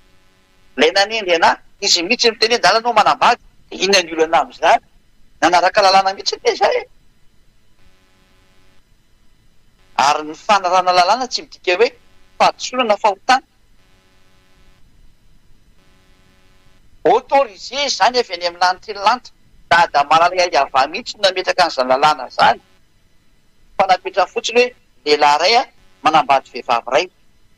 Ilay nanendry anah, izy mihitsy miteny hoe ndana anao manambady, dia inona ny olana amin'izany? Nanaraka lalàna mihitsy anie izay e! Ary ny fanarahana lalàna tsy midika hoe fahadisoana na fahotana. Autorisé izany avy any amin'ny lanitry ny lanitra. Dada malala Yavah mihitsy no nametraka an'izany lalàna izany. Fa napetrany fotsiny hoe lehilahy iray manambady vehivavy iray,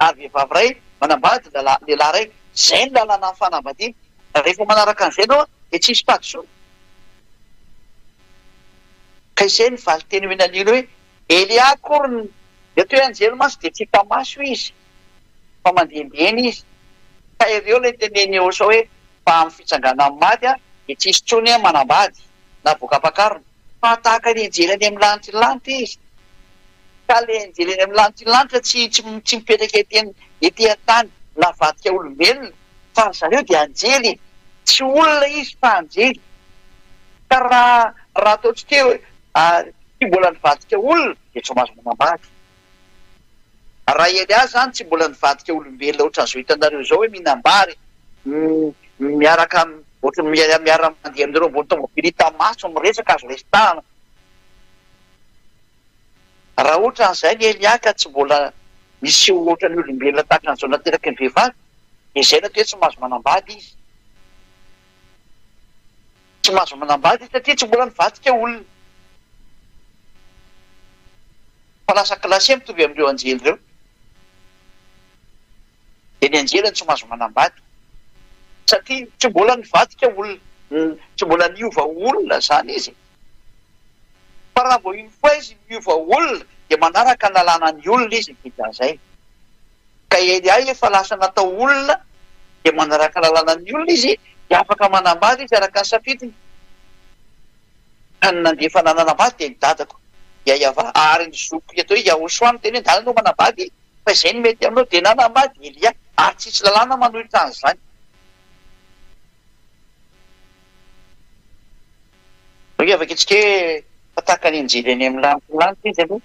ary vehivavy iray manambady lehilahy iray. Izay ny lalànan'ny fanambadiana. Rehefa manaraka an'izay ianao dia tsy hisy fahadisoana. Ka izay ny valinteny omena an'i Ely hoe, Elia akory ny atao hoe anjely mantsy dia tsy hita maso izy fa mandehandeha eny izy. Ka ireo ilay tenenin'i Yehosua hoe fa amin'ny fitsanganan'ny maty dia tsy hisy intsony manambady na voakampakarina. Fa tahaka ny anjely any amin'ny lanitry ny lanitra izy. Ka ilay anjely any amin'ny lanitry ny lanitra tsy tsy tsy mipetraka ety ety an-tany navadika olombelona fa ry zareo dia anjely e! Tsy olona izy fa anjely. Ka raha raha ataontsika hoe tsy mbola nivadika olona dia tsy mahazo manambady. Raha Elia zany tsy mbola nivadika olombelona ohatran'izao hitanareo izao hoe mihinam-bary miaraka ohatran'ny miara mandeha aminareo ambony tomobile hita maso miresaka azo resahana. Raha ohatran'izay ny Elia ka tsy mbola niseho ohatran'ny olombelona tahaka an'izao nateraky ny vehivavy dia izay no atao hoe tsy mahazo manambady izy. Tsy mahazo manambady izy satria tsy mbola nivadika olona. Fa lasa classé mitovy amin'ireo anjely ireo. Dia ny anjely no tsy mahazo manambady. Satria tsy mbola nivadika olona, tsy mbola niova ho olona izany izy. Fa raha vao une fois izy miova ho olona, dia manaraka ny lalànan'ny olona izy ny dikan'izay. Ka Elia efa lasa natao olona dia manaraka lalànan'ny olona izy dia afaka manambady izy araka ny safidiny. Ka ny nandefa nanambady dia ny dadako Yayavah ary ny zokiko atao hoe Yahoshua niteny hoe ndana ianao manambady fa izay no mety aminao dia nanambady Elia ary tsisy lalàna manohitra an'izany. Hoy afaka itsika hoe fa tahaka ny anjely any amin'ny lanitra lanitra izy aloha.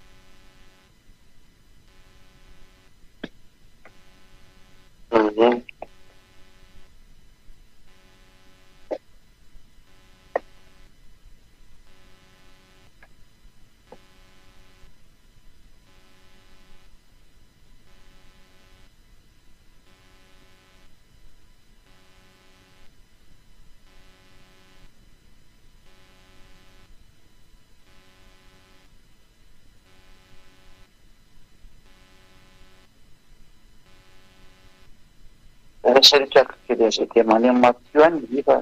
Lasa retraka kely an'izay dia any amin'ny Matio any izy fa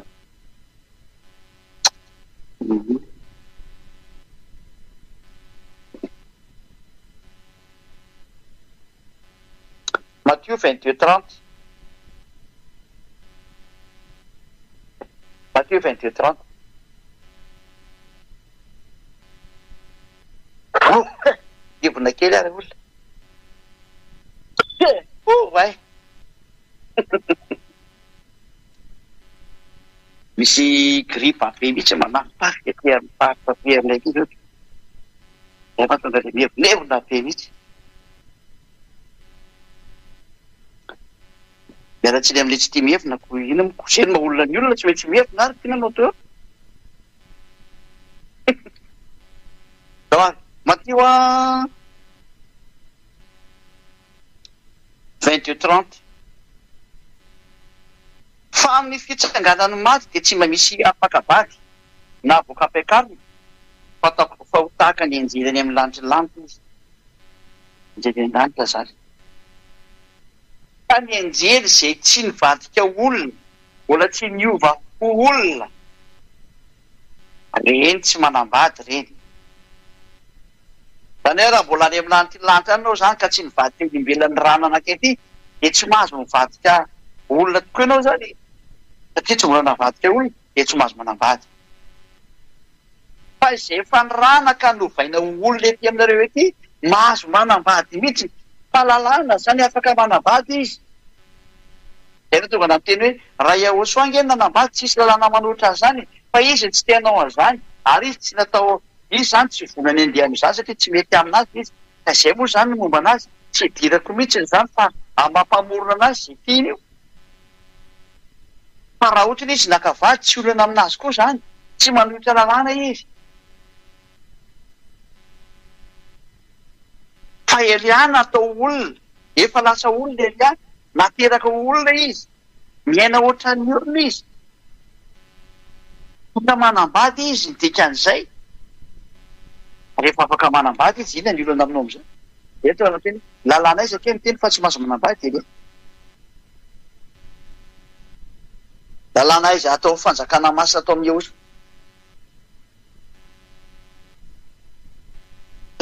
Matio 22 30 Matio 22 30 Levona kely ary olona. Oay. Misy gripa be mihitsy manafitarika aty amin'ny faritra aty aminay aty zao. Zay mahatonga le mievonevona be mihitsy. Miala tsiny amin'ilay tsy tia mievona ko inona moa ko zay no maha olona ny olona tsy maintsy mievona ary inona no atao eo. Zao ary, Matio a 22 30. Fa amin'ny fitsanganan'ny maty dia tsy mba misy ampaka-bady na avoaka ampiakarina fa ataoko fa ho tahaka ny anjely any amin'ny lanitry ny lanitra izy. Anjely any an-danitra izany. Fa ny anjely izay tsy nivadika olona Mbola tsy niova ho olona reny tsy manambady reny. Zany hoe raha mbola any amin'ny lanitry ny lanitra any ianao zany ka tsy nivadika olombelona ny rano anankiray ity dia tsy mahazo mivadika olona tokoa ianao zany e! Satria tsy mbola navadika olona dia tsy mahazo manambady. Fa izay efa nirana ka novaina ho olona ety aminareo ety mahazo manambady mihitsy fa lalàna zany afaka manambady izy. Zay no tonga nampiteny hoe raha Yahosoa ange no nanambady tsisy lalàna manohitra an'izany fa izy no tsy te hanao an'izany ary izy tsy natao izy zany tsy vonona ny handeha amin'izany satria tsy mety aminazy izy ka izay moa zany ny momba anazy tsy idirako mihitsy izany fa amampamorona anazy izay tiany io. Fa raha otrany izy naka vady tsy olana aminazy koa zany, tsy manohitra lalàna izy. Fa Elia natao olona, efa lasa olona Elia, nateraka ho olona izy, miaina otran'ny olona izy. Afaka manambady izy ny dikan'izay. Rehefa afaka manambady izy, inona ny olana aminao amin'izay? Eto raha miteny hoe lalàna aiza kay miteny fa tsy mahazo manambady Elia? Lalàna aiza ato amin'ny fanjakana masina ato amin'ny Yehosoa?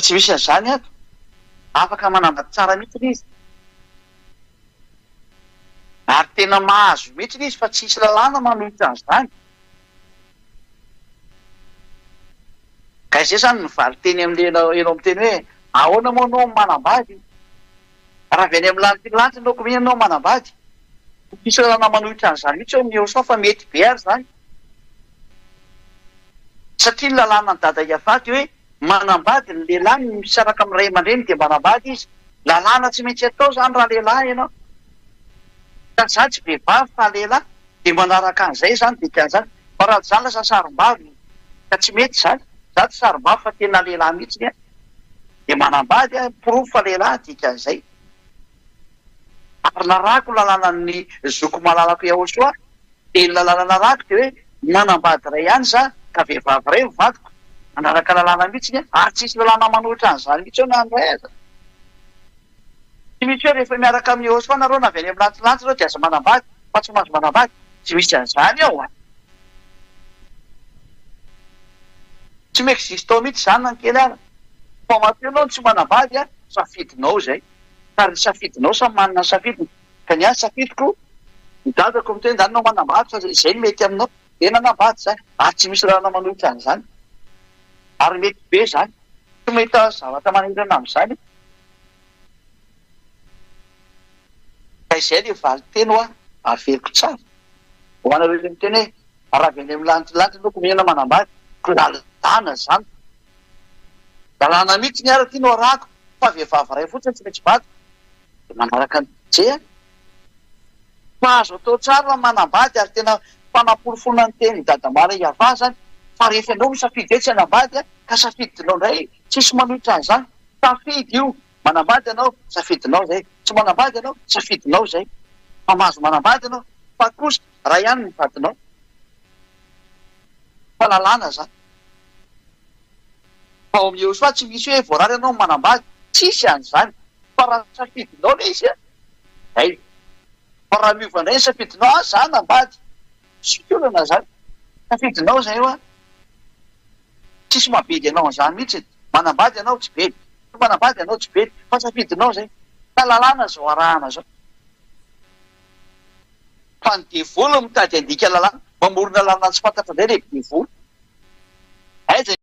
Tsy misy an'izany ato. Afaka manambady tsara mihitsy izy. Ary tena mahazo mihitsy izy fa tsisy lalàna manohitra an'izany. Ka izay izany ny valinteny amin'ilay ianao ianao miteny hoe ahoana moa ianao no manambady? Raha avy any amin'ny lanitry ny lanitra ianao koa ianao manambady? Tsisy lalàna manohitra an'izany mihitsy eo amin'ny Eosan fa mety be ary izany. Satria ny lalànan'i Dada Iavah dia hoe manambady ny lehilahy ny misaraka amin'ny ray aman-dreny dia manambady izy. Lalàna tsy maintsy atao izany raha lehilahy ianao. Ka za tsy vehivavy fa lehilahy dia manaraka an'izay izany dikan'izany. Fa raha tsy izany lasa sarim-bavy ka tsy mety izany. Za tsy sarim-bavy fa tena lehilahy mihitsy aho. Dia manambady aho porofo fa lehilahy dikan'izay. Ary narahako ny lalànan'ny zoko malalako Yahoshua Dia ny lalàna narahako dia hoe manambady iray ihany za ka vehivavy iray no vadiko, manaraka lalàna mihitsy aho ary tsisy lalàna manohitra an'izany mihitsy eo na ny iray aza. Tsy misy hoe rehefa miaraka amin'i Yehosua nareo na avy any amin'ny lantsilantsy nareo dia aza manambady fa tsy mahazo manambady, tsy misy an'izany ao an! Tsy mi-existe ao mihitsy izany na ny kely ara. Fa matoa ianao tsy manambady a, safidinao izay. Ka ny safidinao samy manana ny safidiny. Ka ny ahy safidiko, ny dadako miteny zany ianao manambady fa izay no mety aminao. Dia nanambady izany. Ary tsy misy lalana manohitra an'izany. Ary mety be izany. Tsy mahita zavatra manahirana amin'izany. Ka izay ilay valinteny hoa averiko tsara. Ho anareo ilay miteny hoe raha avy any amin'ny lanitra lanitra ianao koa mihena manambady, ko lalàna izany. Lalàna mihitsy ny ary aty no arahako fa vehivavy iray fotsiny tsy maintsy vadiko. Dia manaraka an'i DJ a. Fa azo atao tsara ny manambady ary tena fanaporofoana ny tenin'i Dadamara Yavah izany fa rehefa ianao misafidy hoe tsy hanambady ka safidinao indray tsisy manohitra an'izany. Safidy io. Manambady ianao, safidinao izay. Tsy manambady ianao, safidinao izay. Fa mahazo manambady ianao, fa kosa ray ihany ny vadinao. Fa lalàna izany. Fa ao amin'ny Yehosua tsy misy hoe voarara ianao manambady, tsisy an'izany. Fa raha safidinao ilay izy, izay. Fa raha miova indray ny safidinao, ah za hanambady, tsisy olana izany. Safidinao izay hoa. Tsisy mahabedy anao an'izany mihitsy. Manambady ianao tsy bedy. Tsy manambady ianao tsy bedy. Fa safidinao izay. Fa lalàna izao arahana izao. Fa ny devoly no mitady handika lalàna. Mamorona lalàna tsy fantatra indray ilay devoly. Aiza.